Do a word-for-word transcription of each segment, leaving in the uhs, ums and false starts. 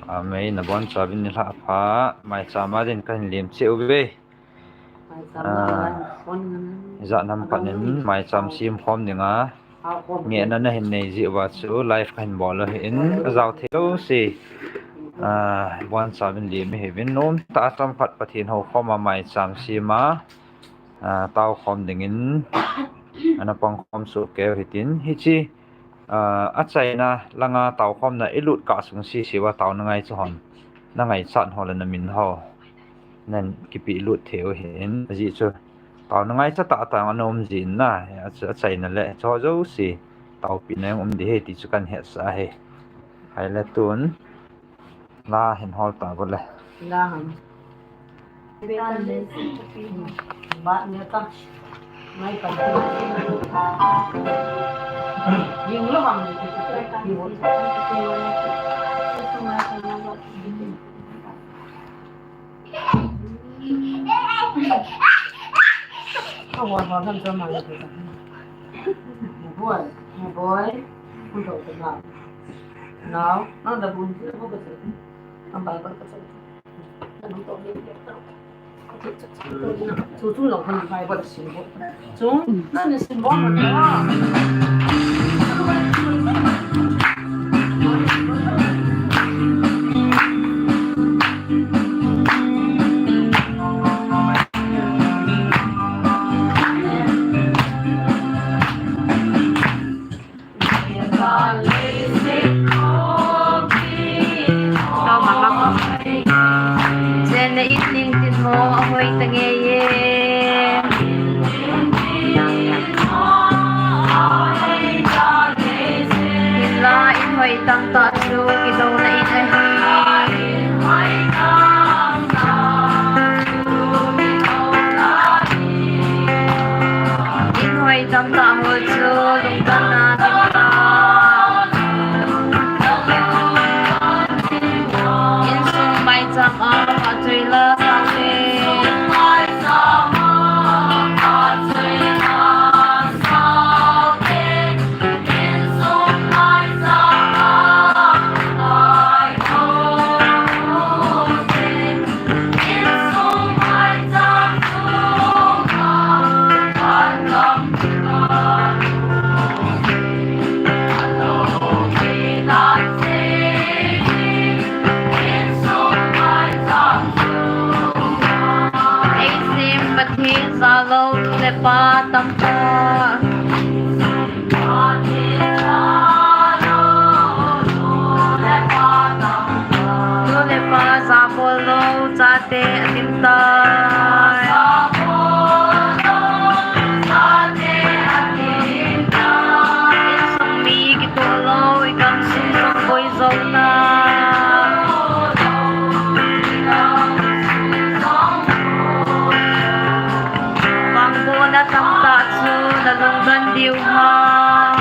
Amen. Nabonchauvin nilhah pha, maicham a din kahin lem cheh uve. Maicham a, ah, jan nam khat in maicham sem khom dinga ngehna nahin nei jeh uva chu live kahin bol u ahin, ajao thei jouse, ah, bonchauvin lem ihiuvin, nomtah a chomkhat Pathen houkhom a maicham sem a, ah, taokhom dingin ana pangkhom soh keiyu hitin, hiche, ah, achaina langa taokhomna ilut kah sung sese uva taona ngaicha hon, nangaichat ho le namin ho nahin kipehlut thei u ahin, ajeh chu taona ngaicha tahtah ana um jin na, achaina le chuho jouse taopehna jong um ding ahi ti chu kahin hetsah ahi. Ahile tun la hin hol tauve le. La ham. Ba ne ta. Mai pa. Yung lo ham. Ka wa wa kan sa ma le ta. Boy, boy. Kun to ta. Now, now the bun. Ang ba ka sa. Jen in ning tin mo, ahoi tange ye. Hinla in hoi tamtah chu kidouna in ahi. In hoi tamtah ho chu lungdonna ding ta. Insung maicham a phatchoi la sa le. Eisim Pathen jalou nu le pa tamtah. Nu le pa jabol lou chate adim tai. Insung mi kitoh lou, igamsung jong boi jou tai. Vangbohna tamtah chu nalungdon diu ham.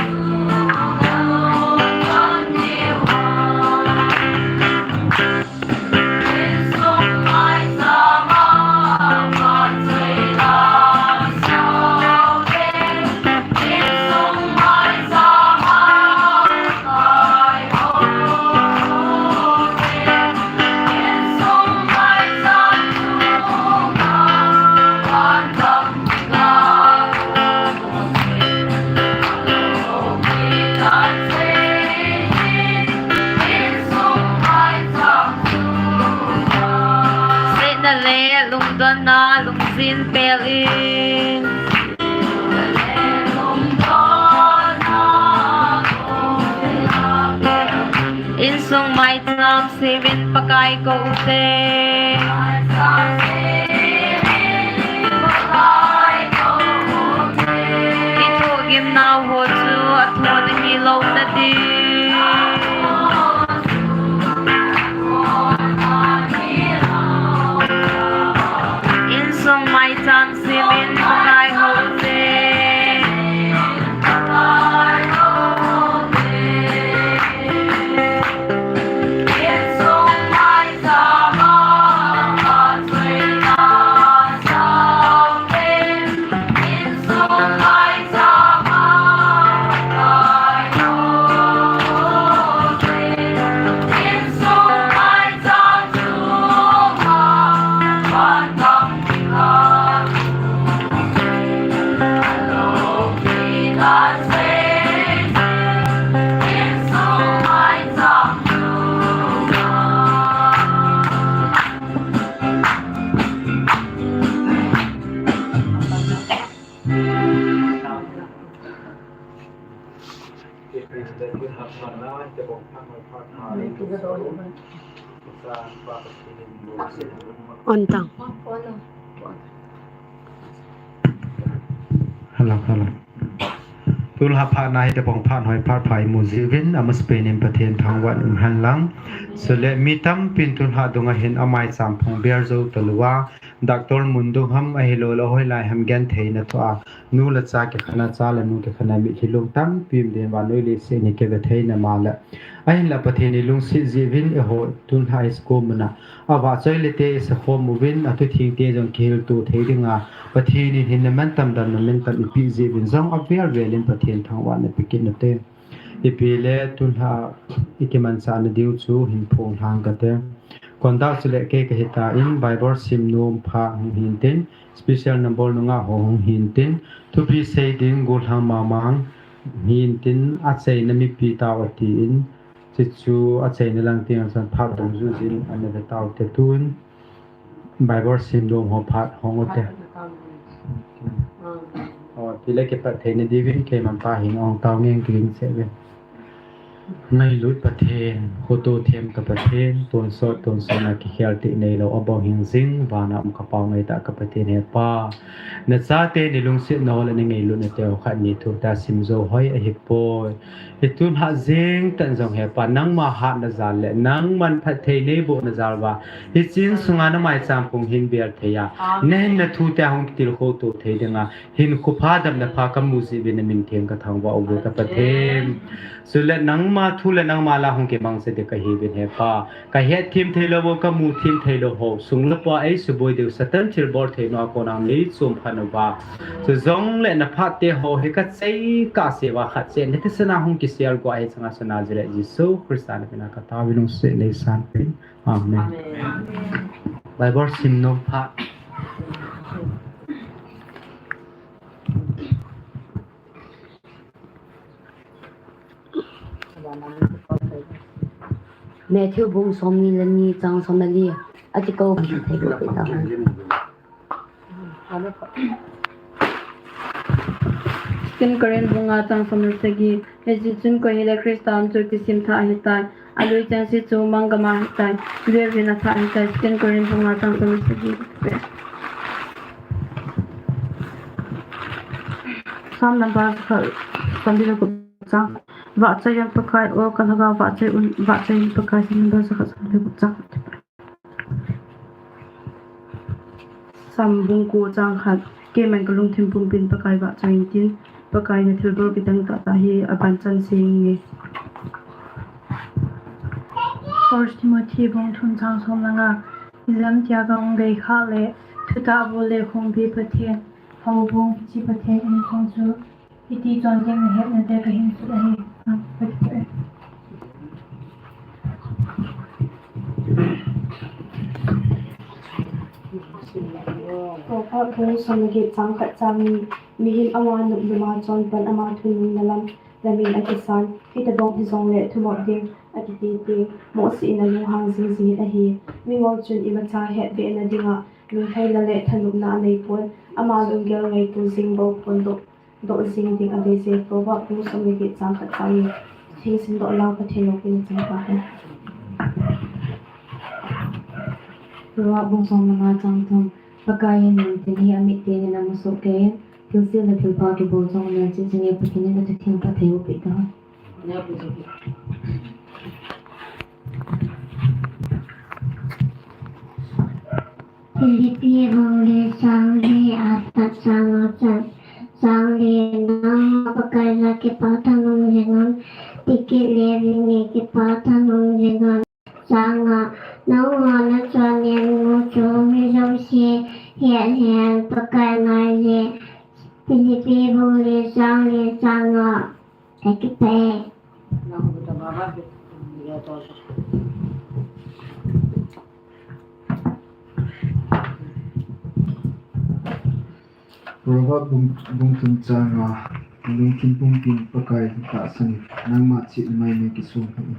Sehna le lungdonna lungjin pel in. Insung maicham semin Pakai kou te. Ithohgim nau ho chu athoh nahi lou nadi. Insung maicham semin Pakai kou te. On tang. Hello, hello. Tulha phat na hi tapong phat hoi phat phai mu jiuvin, amasapei in Pathen thangvah in umhen lang. Chule mi tampin tulha dunga hin amaicham phong biar jou talouva, Doctor mun dung ham ahilouleh hoilai ham gentheina thoh a, nu le cha kikhen a, cha le nu kikhen a, mitlhi lung tampi um ding vannoi leiset hi kive theina ma le. Ahinla Pathen in lungset jiuvin eiho tulha ischool muna avahchoi le te isakhom uvin, athutheng te jong kihilto thei dinga Pathen in hinna mantam damna mantam eipeh jiuvin jong avel vel in Pathen thangvahna pe kit ute. Ipi le tulha ikimanchah na diu chu hin phong lhang kate. Conduct chule kei kahitan Bible sim nom phat hung hintin, special number nunga ho hung hintin, thupi sei ding gollhang mama hung hintin, achaina mipi tao atin, chuchu achaina lang teng chun phat dungjuijin ana ve taute tun. Bible sim nom ho phat hung ute. O, tile kipat theina diuvin keiman pa hin ahung tao ngen kagingcheh uve. Ngailut Pathen, khoto them ka Pathen, tonsot tonsot na kikhel tih neilou abang hingjing, vana um ka Pa ngaitah ka Pathen he Pa. Na chate ni lungsetna ho le ni ngailutna te ho khat ni thu ta sim jou hoi ahipoi. Hitun hat jeng tan jong he Pa, nangma hatna jal le nangman phatthei neibohna jal uva, hiche in sunga na maicham phong hin bial thei a, na hinna thu te hung kitilkhou to thei dinga, hinkho pha damna pha kamu jiuvin na min theng kathangvah uve ka Pathen. Chule nangma thu le nangma la hung kimangcha ding kahiuvin he Pa. Kahet them theilou ho, kamu them theilou ho, sung le pai eisuboi diu Satan thilbol theina a kona neichom phat uva. Chujongle na phat te ho hi kachai kasei uva khat cheh in hiti sana hung kisel go a hiche chunga sana jile Jesu Christa na mina kataovin lungset neisan peh in. Amen. Amen. Bible sim nom phat. Matthew bung somni le ni chang som le li. Ati ko. Second Corinth bung nga chang som le sagi. Hiche chun koi hile Christa a um chu kisim thah ahitai. Alui chengse chu mang gam a ahitai. Lui a vin athah ahitai. Second Corinth bung nga chang som le sagi. Psalm number som le gup chang. Vahchoi un Pakai o, ka lhagao vahchoi un, vahchoi un Pakai, Psalm number som le gup chang. Psalm bung ko chang khat. Keiman kalungthim pumpin Pakai vahchoi intin, Pakai na thilbol kidang tahtah hi abanchan seinge. First Timothy bung thum chang som le nga. Ijemtia kahung gei khah le, thutah bol le khongpi Pathen, houbung kichi Pathen in jong chu, hiti chonjeng nahet nate kahin sut ahi. Proverbs bung som le get chang khat chang ni. Mihem ama nop lum a chonpan ama thununna lam lamin akisan, hitobang hijongle thumop ding akiti teng, mohseh in alunghang jing jingin ahi. Mingol chun imacha hetbehna dinga lunglhaina le thanopna aneipon, ama lunggel ngaito jing bou phondoh doh jing ding abeije. Proverbs bung som le get chang khat chang ni. Theng simdoh lang Pathen loupina chang tahen. Proverbs bung som le nga chang thum. Pakai in mun tin hi amit teni in amu sohkei in, thilse le thilpha kibol jongle, hiche jeh a Pathen in athutheng phatthei eiboh peh tahen. Philippi bung li chang li apat chang nga chan. Chang li, nangma Pakai a kipa thanom jing un, tikit le vin nge kipa thanom jing un. Chang nga, nangho nachonnem u chu mi jouse hethen Pakai ngaije. Philippi bung li chang li chang nga. Kakipah e. Proverbs bung, bung thum chang nga, lungthim pumpin Pakai tahsan in, nangma chihna maimai kisong hih in.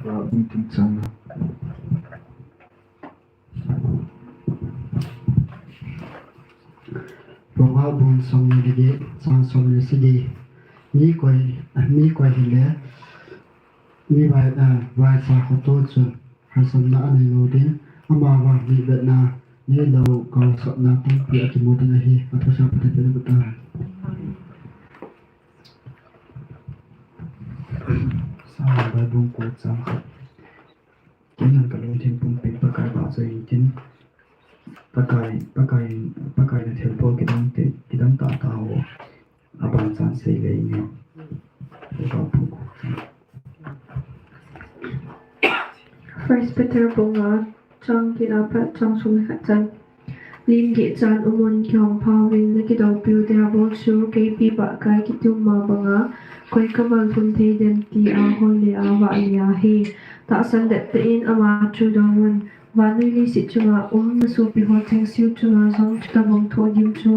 Proverbs bung thum chang nga. Proverbs bung som le get, chang som le sagi. Mi koi, mi koi hile, Mi vai, ah, vaisa khoto chun harsatna anei lou ding, amavang mi vetna, mi lou kausapna tampi akimu ding ahi, athusia Pathen in phatah. Psalm Bible ko chang khat. Keiman kalungthim pumpin Pakai vahchoi intin. Pakai, Pakai, Pakai na thilbol kidang te, kidang tah tah ho. Aban chan sei le inge. Pakai pu ko. First Peter bung nga, chang get apat chang som le khat chan. Lim geh chan um un, kihong pha uvin, na kidoupiu Diabol chu keipi vahkai kiti um ma banga, koi kaval lhun thei dem tia hol le a vah le ahi. Tahsan det tah in ama chu dong un. Vannoi leiset chunga um na sopi ho chengse u chunga jong chutabang thohgim chu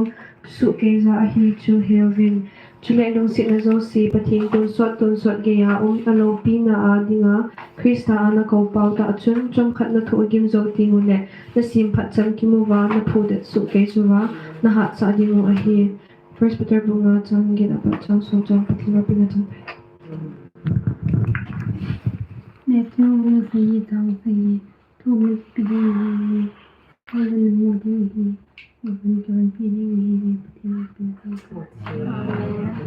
suhkei ja ahi chu heuvin. Chule lungsetna jouse Pathen tonsot tonsot geiya um, aloupina a dinga Christa a na kou pau tah chun, chomkhat na thohgim jou teng uleh, na semphat cham kimu uva, na phudet suhkei jou uva, na hatsah ding u ahi. First Peter bung nga chang get apat chang som chang Pathen a pina chang. Matthew bung sagi chang sagi. Thohgim pi ding hi, Pathen in mu ding hi, Pathen in pi ding hi, Pathen in pi ding hi.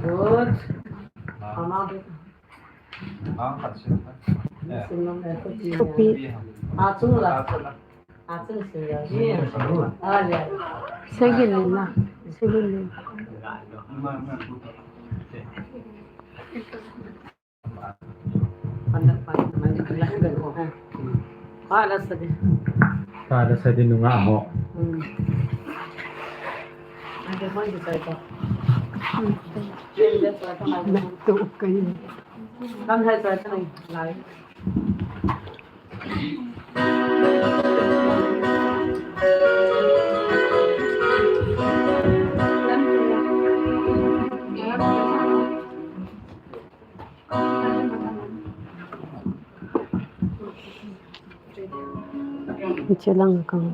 Good. Mama. Kopi. Achung la. Achung sila. Good. Ah, yeah. Second la. Second la. Pada sadi. Pada sadi nunga ho. Hmm. Ante hoi di sai ko. Hmm. Ante hoi di sai ko. Ante hoi di sai ko. Lai. Hiche lang kang.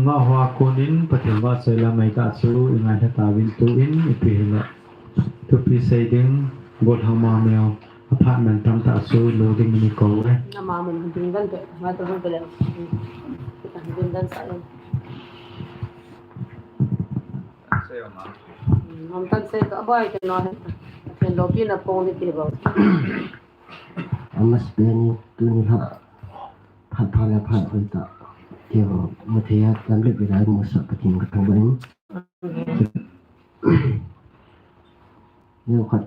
Amaho a konin Pathen vahchoi lam ahi tah chu i ngailha tauvin, tuin ipi hile thupi sei ding, gollhang mangneo aphat mantam tah chu lo dingin i kou e. Ama mun ding dan pe, ngai to dan pe le. Ding dan sa le. Sei ama. Hmm, ham tan sei to, aboi kei no he. Pathen loupina pung ding ti bou. Amasapen in tuni lha, phat pha le phat hoi tah. Keiho mu thei a, tam le pi lai musah Pathen ka thangvah in. Neo khat.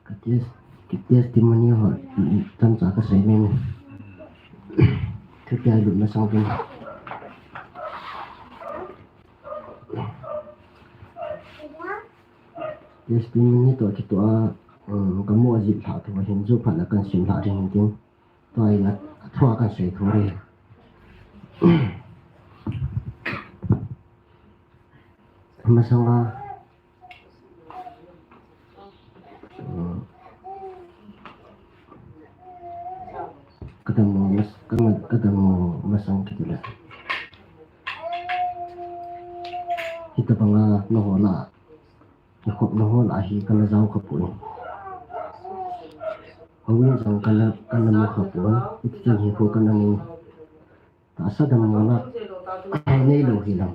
Ka tes-, ka testimony ho, chomcha ka sei mai. Thupi a lut masang uvin. Testimony toh kitoh a, um, ka mu a jih lhah thu ahin, ju phat le kan sim lhah ding hin tin. Tua in a, a thu a kan sei thu re. Masang a, um, ka dam mo mas-, ka ma-, ka dam mo masang kiti le. Hitabang a nangho lah a, na khopna ho lah a hi kana jao kha poi. Houin jong kana, kana mu kha poi. Hiti chun hinkho kana mu. Tahsa dammo lah a nei lou hi lam.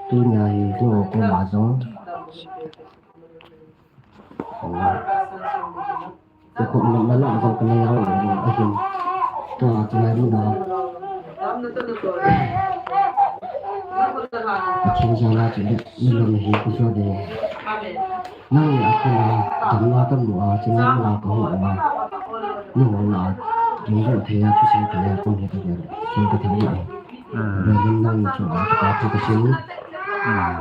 Tunia hi nangho koma jong. Ka khopna lah a jong kana jao lou ahin. Tua chulai mun a Pathen jal a chule, nilom hi ka jo ding. Nang le a kona damna ka mu a, chulai mun a ka hung a. Nangho lah a, ding doh thei a, thusei thei a, kon hi ka gel. Kin ka thei a. Hmm. Nang le chunga ka thu ka sei. Hmm.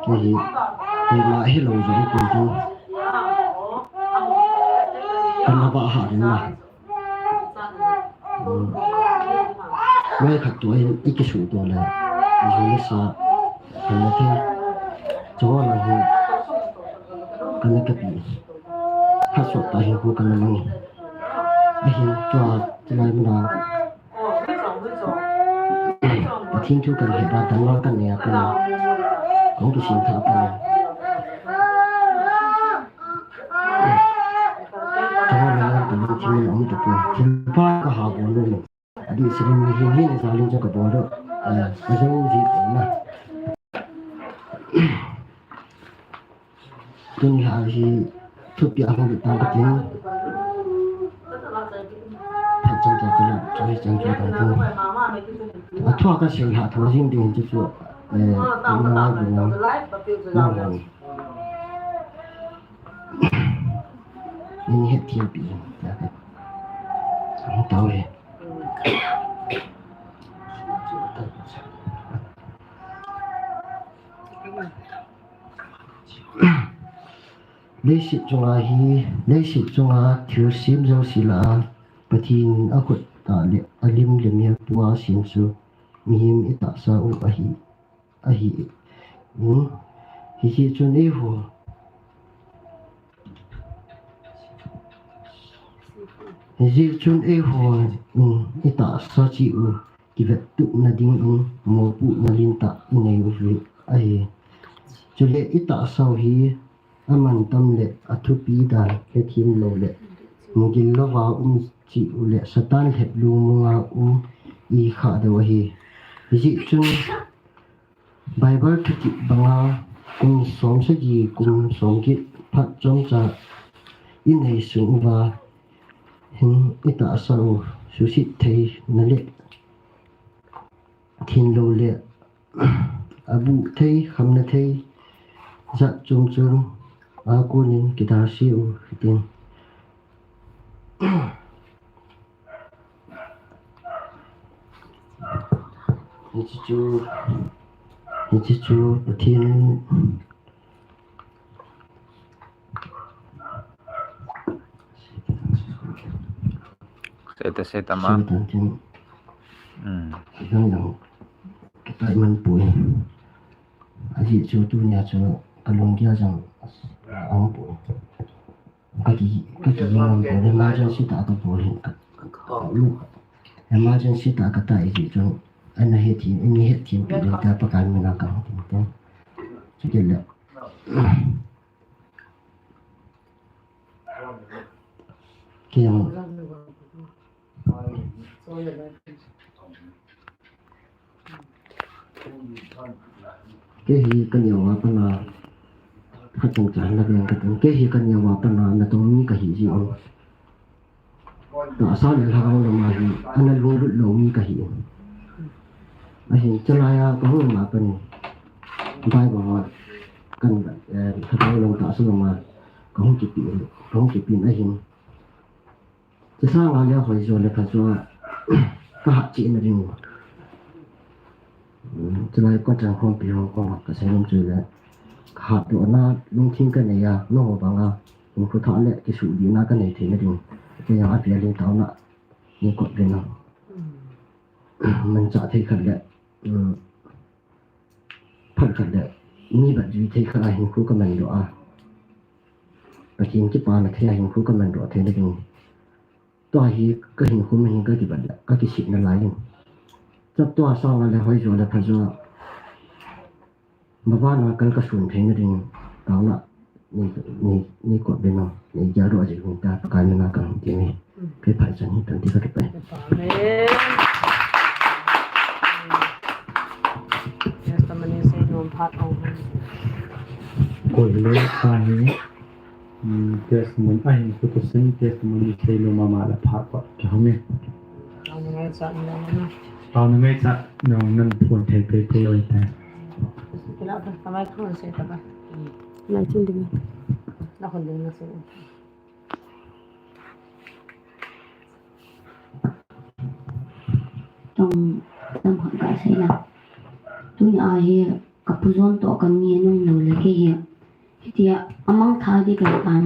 Kei hi, keima hilou jong kei chu. Kana vah ha ding na. Noi khat tua hin i kisuh tua le. Ju le sa. Kana thei. Chu lang hi. Kana kapi. Phat sot tah hinkho kana mang. Ahin tua chulai mun a. Pathen thu kan het a, damna kan nei a, kan, kan kisim tha a, kan. Chua na kan kan thim na um ta pon. Thil pha ka ha bol lo. Adi sirin ni hin hin sa lin cha ka bol lo. Eh, ka jong ji ko na. Tuni lha hi thupi a hung lut tang ka tin. Phat chang ka la, choi chang ka tin. A thu a ka sei lha thu jing ding chu chu, eh, na ngai bu na. Na ngai. Ni het thiam pi. Ang tau he. Leiset chunga hi, leiset chunga thilsem jouse lah a, Pathen a khut a le, a lim le mel pua sem chu, mihem i tahsa u ahi, ahi. Hmm. Hijeh chun eiho, hijeh chun eiho, hmm, i tahsa cheh u kivettupna ding in mopohna lentah i nei u ahi. Chule i tahsa u hi a mantam le a thupi dan hethem lou le, gil louva um cheh u le Satan lheplung munga um i kha deu ahi. Hijeh chun Bible thutep banga kum som sagi, kum som get phat chomcha i nei sung uva hin i tahsa u suhset theina le thenlou le abuh thei, khamna thei jat chom chom a konin kidalse u hitin. Hiche chu, hiche chu Pathen Seta, seta ma. Seta tin. Hmm. Dang dang. Kitai man poi. Ajeh chu tunia chu kalunggel jong ahung poi. Kaki, kaki ngam poi, emergency tah kabol hin ka, ka, ka, emergency tah katah jeh chun, ana hethem, ana hethem pi ding tia Pakai mina kahung tin tin. Chukit le. Kei jong, kei hi kaneo a pat a, kachangcha na veng katin, kei hi kaneo a pat a natong mi kahi jeh in. Tahsa le lhagao lama hi, ana lunglut lou mi kahi. Ahin, chulai a kahung lama pat in, Bible a kan, eh, lhagao lam tahsa lama kahung kipe, kahung kipe in ahin. Chusanga le hoijo le phajo a kahat cheh na ding. Hmm, chulai kachang khompi ho koma kasei nom chu le, kahatdohna lungthim kanei a, nangho banga hinkho thah le kisuhdihna kanei theina ding. Kei jong avel in taona nei kot uvin lang. Manchah thei khat le, um, phat khat le, mi bat jui thei khat a hinkho kamandoh a, Pathen kipana thei a hinkho kamandoh theina ding. Tua hi kahinkho ma hin kakibat le, kakisihna lai in. Chap tua sanga le hoijo le phajo a, mavana kal kasun theina ding, taona nei, nei, nei kot uvin lang, nei geldoh jing uvin tia, Pakai mina kahung tin e. Kei phai chan hi tante kakipah e. Amen. Testimony seinom phat aum. Koi le kha hi, um, testimony ahin, kho toh sen testimony seinom mama le phat khat kahung e. Taona ngaichat nom na. Taona ngaichat nom nan phone thei pei pei oi ta. Kila ta, tamai khun sei ta ba. Nai chin ding. Na khun ding na sei. Tong, tam khat kasei la. Tunia hi kapu John toh kani nung lou le kei hi. Hitia amang tha di kahi tan.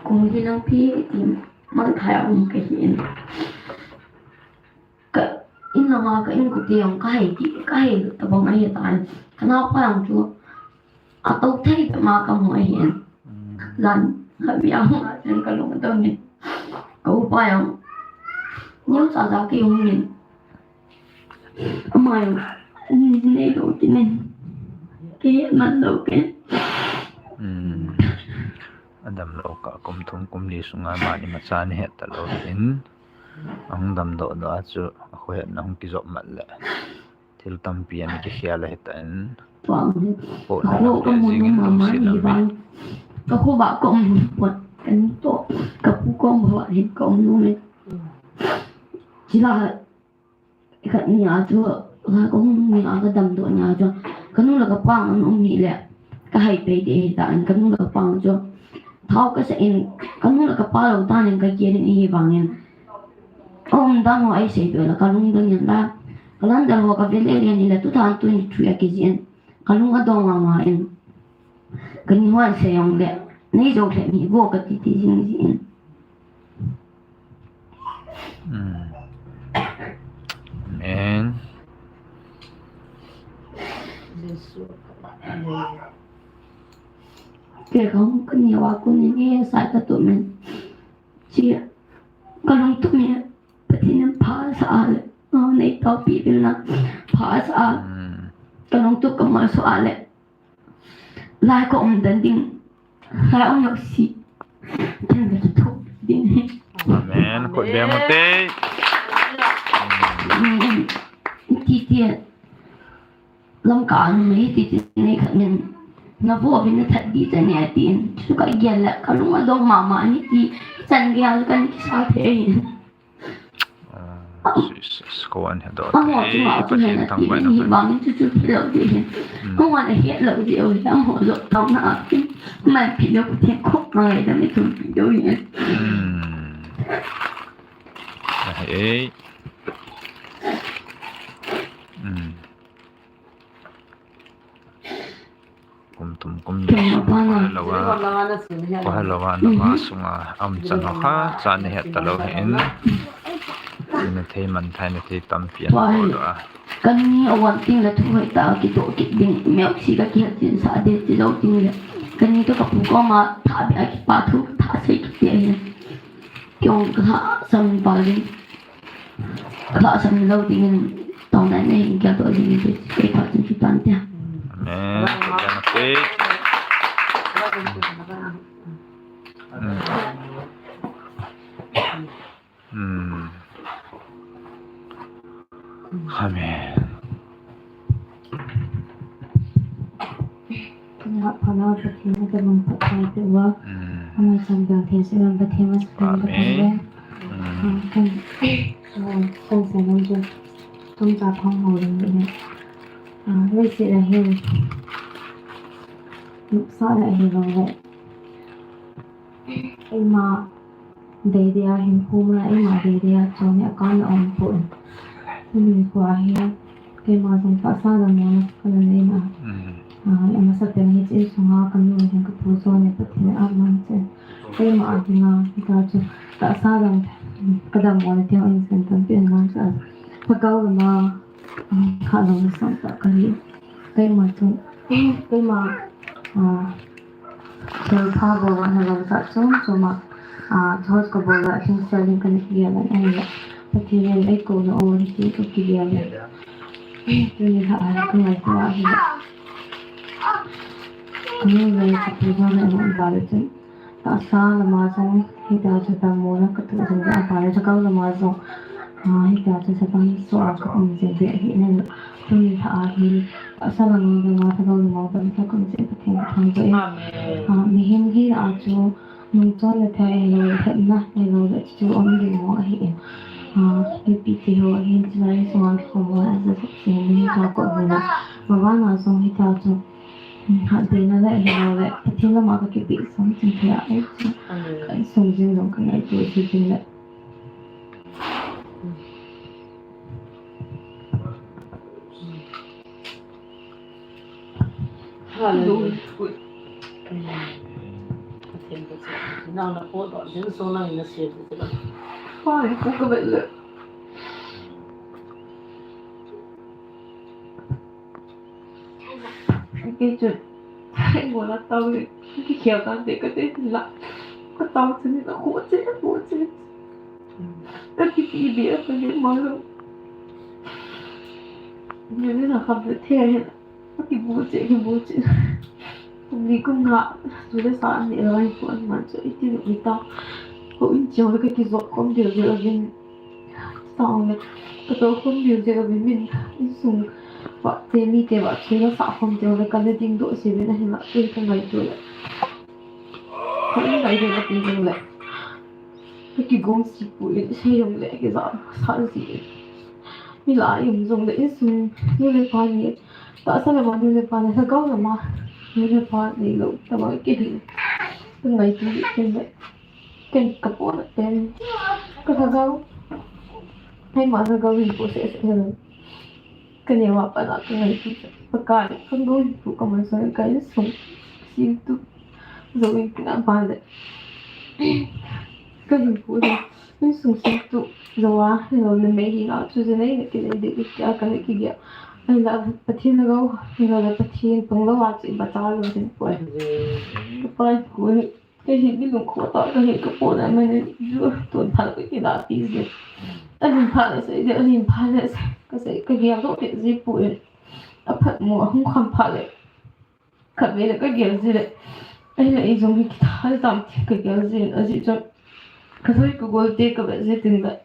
Kum hi lang pi ti mang thai a um kahi in. Ka in langa ka in kote jong kahei ti, kahei tabang ahi tan. Ka naopa jong chu atou thei pema kamu ahi in. Jan khat mi ahung a chun kalung adong in. Ka upa jong neo cha cha kei hung in. Ama jong, um, nei lou kit in. Kei man lou kei. Hmm. Adam lou kah kum thum kum li sunga mani macha ni het ta lou in. Ahung damdoh doh a chu, akhohetna hung kijop mat le. Thil tampi ana kikhel ahi tan. Tua hi. Ka kho kamu nom mama hi vang. Ka kho va ka um pot. Kani toh, kapu kom va hin ka um nom e. Chila Khat nia chu, ka, kahung nia kadamdoh nia chu, kanu le kapa ana um hile, kahai pei ding ahitan, kanu le kapa chu, thao kasa in, kanu le kapa lou tan in kagel in ahivangin, aumdan ho eisei peh le kalungdon in la, calendar ho kavel le le in le two thousand twenty-three akijih in, kalung adong mama in. Kani hon sei jong le, nei jou lheh ni vo kati ti jing jing in. Hmm. Amen. Kei kahung kani va kun ni ni sai katu men. Chi kalungtup mi Pathen in phasah a le, nei taopi uvin lang phasah a. Hmm. Kalungtup kamalsah a le. Lai ka umdan ding. Lai um lou si. Ken ka kithup ding hi. Amen. Khut beng u te. Amen. Ti ti. Lamka numei ti ti nei khat nin. Na vo vin na that di ta ne tin. Chu kagel le kalung adong mama ni ti. Chan gel kan kisa thei. Ah, Jesus, ko an hedoh te, Pathen thangvahna. Hmm. Hmm. Ahi ei. Hmm. Kum thum kum ni. Kum pa na. Ko hello a, ko hello a, na va sunga um chan ho kha, cha ni het ta lou hin. Ni thei man thei, ni thei tampi an ko do a. Kani a wan ting le thu hoi ta ki to ki ding, meu si ka ki hat chin sa de ti lou ting le. Kani to ka pu ko ma tha be a ki pa thu tha sei ki te hin. Kiong ka lhasam pal ding. Ka lhasam lou dingin taona nei in kia to dingin te kei pha chin chu tan tia. Amen. Amen. Hmm. Hmm. Amen. Phatna, phatna, Pathen, ka dam phat thei peh uva. Mm. Ama chang dang thei se lam Pathen, ma sa Pathen, Pathen. Amen. Mm. Ah, kan, ah, kan sa lam chu, kan sa phong ho lam ni. Ah, leiset a hin. Nopsahna ahi lou le. Eima, Dei dei a hin kum la, eima dei dei a chon hi a kan la um poi. Tuni kho a hi, keima jong tahsa dang mona ka la nei na. Mm. Ah, a masa pen hi chin sunga ka nu hin ka pu chon hi Pathen a man chen. Keima a dinga, hita chu tahsa dang ka dam mona tiang in sen tampi an man cha. Ka kau la ma, ah, kha lo na sam ta ka hi. Keima chu, keima, ah, Thil pha bol a na lo sa chom chom a, ah, thot ka bol a, thil sel ding ka na kigel a, ahi la. Pathen in ei kou na o, ti ka kigel a. Tuni lha a, ka ngai ta a hi la. Ka ngai ta ka pu jong na ngai ba le chun. Tahsa lama jong, hita chu dam mona ka tu jong a ba le, thakau lama jong. Ah, hita chu sa dam so a ka um jing ve hi na. Tuni lha a hi, tahsa lama jong, thakau lama jong, ka um jing Pathen ka thangvah e. Amen. Ah, mihem hi a chu, nungchon le thei ahi lou, lhepna ahi lou le chu um ding mo ahi e. Ah, mipi te ho hin chulai sunga kikhom ho a ja sa se ni ka ko ni na. Ma va na song hita chu. Hatna le ahi lou le, Pathen lama ka kipe sam chin thei a e chu. Amen. Ka insung jing jong ka ngaito jing le. Hallelujah. Amen. Pathen ka cha. Nang na po do, din so nang na se. Fine, ko ka vet le. Kei chun, kei ngol a tao le, kei khel kan te ka te la, ka tao chun la, ko che, ko che. Ka kipi be a ka le ma lo. Ni ni na ka be the he. Ka kibu che, kibu che. Kum li kum nga, tu le sa ni lai ko an man che, iti ni ta. Ko in che le ka kizop kom de de a vin. Song le, ka to khom diu jeh a vin min, insung, vate mite vah chun a sah khom diu le, ka le ding doh se vin ahi la, kei ka ngaito le. Ka in ngaito le, ka ti jing le. Ka kigong si pu in, sei jong le, kija sa ji in. Mi la in jong le, insung, nu le pa ni, tahsa lama nu le pa ni, lhagao lama nu le pa neilou, tama kei hi. Ka ngaito le, kei le. Ken ka pona ten. Ka lhagao. Keima lhagao hin pu seh seh helou. Ka neo a pat a ka ngaito. Pakai, ka dou hin pu ka man sah ka insung. Sing tu. Jou in kina ban le. Ka hin pu le. Insung sing tu. Jou a, helou le mei hi nga chu je nei le ki nei de ki a ka le ki ge. Ahi la Pathen lhagao. Helou le Pathen pang lou a chu i ba ta lou hin pu. Ka pai pu le. Kei hi mi lungkho tah kahi, ka pona man in ju ton phat ka kila pi jin. Alhin phat le sei de, alhin phat le sei, ka sei, ka gel doh peh ji poi. Aphat mo, ahung kham phat le. Khatvei le ka gel ji le. Ahile ei jong hi kitha tam ti ka gel jin, ajeh chu. Ka soi ka gol te ka vet ji tin le.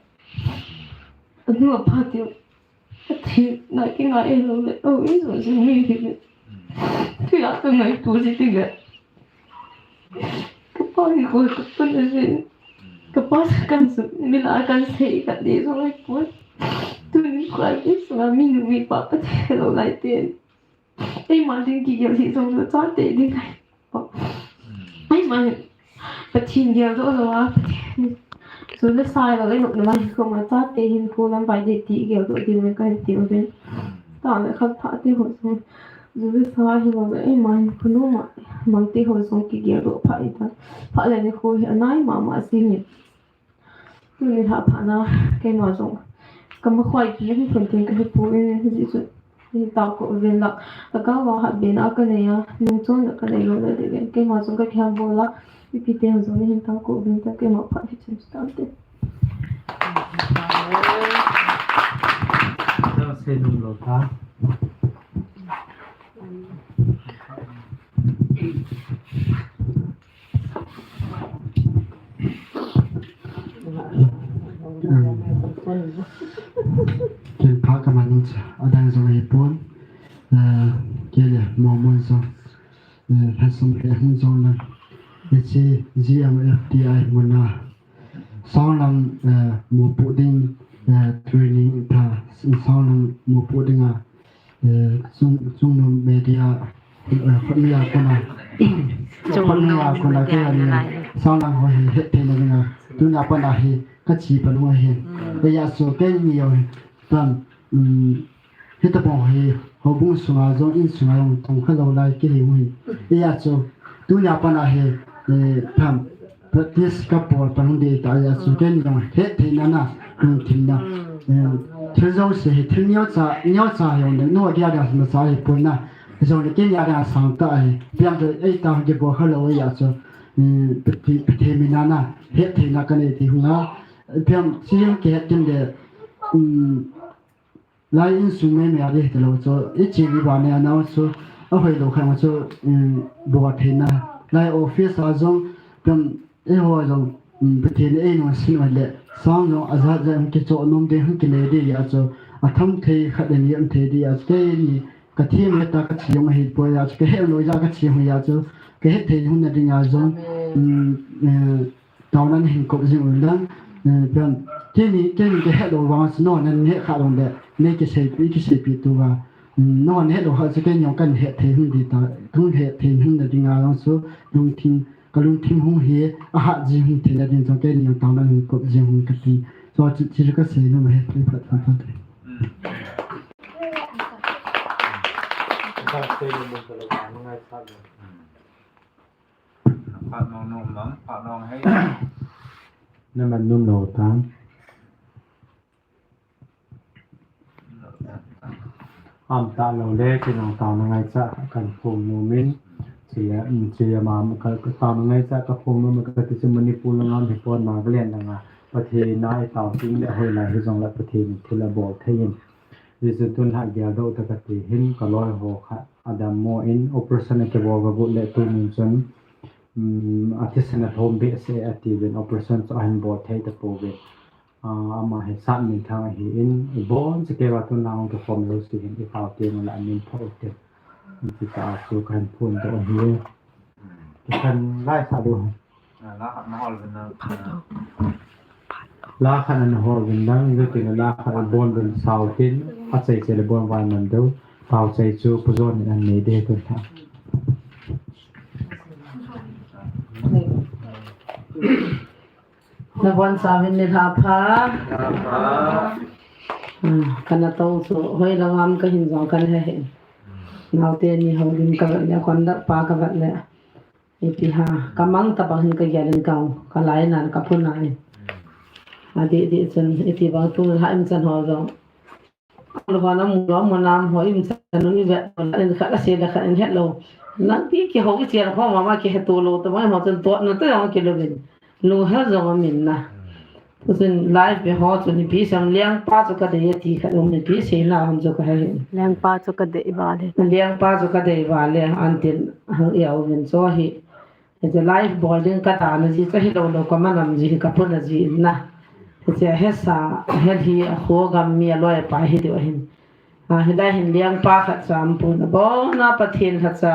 Anu apha ti. Pathen na kingai lou le, o, i jo jo mi hi le. Thil a ka ngaito ji ti le. Ka pa hi ko ka pa na ji. Ka pa sa kan su, mi la kan sei ka de jo ngai ko. Tuni ko a ki su mi nu mi pa Pathen lou lai te. Eima ding kigel hi jong lou chate ding ahi. Eima Pathen gel doh lou a, Pathen Chu le sai lo le nop le mai ko ma cha te hin ko lam bai de ti gel do din me ka ti o den. Ta le khat pha te ho chu. Chu le sai hi lo le ei mai ko no ma mang te ho chu ki gel do pha i ta. Pha le ne ko hi anai ma ma si ni. Tu ni ha pha na keima chu. Ka ma khoi ki hi kon tin ka hi pu in ji chu. Ni ta ko ven la. Ka ka wa ha be na ka ne ya. Nung chon ka ne lo le de. Keima chu ka kya bo la. Ipi te hung jong ni hin tang ko vin ta keima phat hi chen chu tam te. Tao sei nom lou ta. Ken pha ka man cha adang jong hi pon. Eh, ke le mo mo jong. Eh, lhasam le hung jong lang. Hiche G M F T I muna. Sanglam, eh, mupu ding, eh, training ta, sanglam mupu ding a, eh, sung, sung no media, eh, khut nia kona. Khut nia kona ke ani. Sanglam ho hi het thei na ding a. Tunia pana hi, ka chi pa lung a hin. Eia chu ke ni yo hi. Tan, um, Hitabang hi, houbung sunga jong, in sunga jong, tong kha lou lai kei hi u hi. Eia chu, tunia pana hi, eh, tham, practice ka bol pan hung ding ta eia chu, ken jong het thei na na, lungthim na. Eh, thil jouse hi, thil neocha, neocha hi jong, no dia dia ma cha hi poi na. Jong le ken dia dia sang ta hi, piang te ei ta ki bol kha lou eia chu, eh, Pathen, Pathen min a na, het thei na ka nei ti hung a. Piang, si jong ki het kin de, um, Lai insung mei mei a ding hita lou chu, i chi ni ba ne a nau chu, a hoi lou khat ma chu, um, bol thei na. Lai office a jong, pem, eiho jong, um, Pathen in ei nung sin oi le, sang jong a jat jat hung kichoh nom ding hung kinei ding a chu, a tham thei khat le ni um thei ding a chu, kei ni ka thi me ta ka chi jong ahi poi a chu, ka he lou ja ka chi hung a chu, ka he thei hung na ding a jong, um, eh, Taona nahin kop jing un lang, eh, pian, kei ni, kei ni ka het lou vang a chu, no, nan het kha lou le, nei kisei pi, kisei pi tu va. Mm, no, nan het lou kha chu, kei ni jong kan het thei hung ding ta, hung het thei hung na ding a jong chu, lungthim, ka lungthim hung hi, a hat jing hung thei na ding jong, kei ni jong taona nahin kop jing hung ka ti. So, chu, chu ka sei nom ahi, phat, phat, phat. Phat nom nom mang, phat nom hei. Na man nom nom tang. Am ta lou le, kei jong taona ngaicha kan phong nom in. Chule, um, chule ma, ka, ka taona ngaicha ka phong nom ka ti chu Manipur lang a um hi pon, Nagaland lang a. Pathen a i tao ting le hoi lai hi jong le Pathen in thil a bol thei in. Hijeh chun tun lha gel doh ta ka ti hin ka loi ho khat a dammo in operation a kibol ka got le tunin chun, um, a thisan a lhom behseh a ti uvin operation chu ahin bol thei ta pouvin. Ah, ama hi sat minthang ahi in, i bon chu kei va tun lang kikhom lou si hin i tao ting le a min pho u te. Ti ta chu kan phun doh ahi. Ti kan lai sa doh. Ah, la khat na hol vin lang. La khat na hol vin lang, ijo tin la khat a bon vin sao tin, a chai chai le bon vai man deu, tao chai chu Pu John in an nei de tun tha. Na bon sa vin ni lha pha. Lha pha. Hmm, kana to chu hoi lang am ka hin jong kan he he. Nau te ni ho lim ka vat le, kon da pa ka vat le. Ipi ha, ka mang ta bang hin ka gel in kau, ka lai nan ka phun nan. A di di chun, iti bang tu ha im chan ho jong. Lo ba na mu lo mu nam ho im chan nu i vet lo, in khat a se la khat in het lo. Nang pi ki ho i chian ho ma ma ki het to lo, to ma ho chun to na to jong ki lo vin. Lu hel jong a min na. Tuchun live ve ho chu nipi sang liang pa chu ka dei a ti khat um nipi seina hon chu ka he. Liang pa chu ka dei vale. Liang pa chu ka dei vale, an tin hang i au vin chu hi. Hiche live bol ding ka dan a ji chu hi lo lo ka manam ji hi ka phun a ji in na. Hiche he sa, he hi a kho gam mi a loi pa hi diu ahin. A, hilai hin liang pa khat chu am pun a bon a Pathen khat cha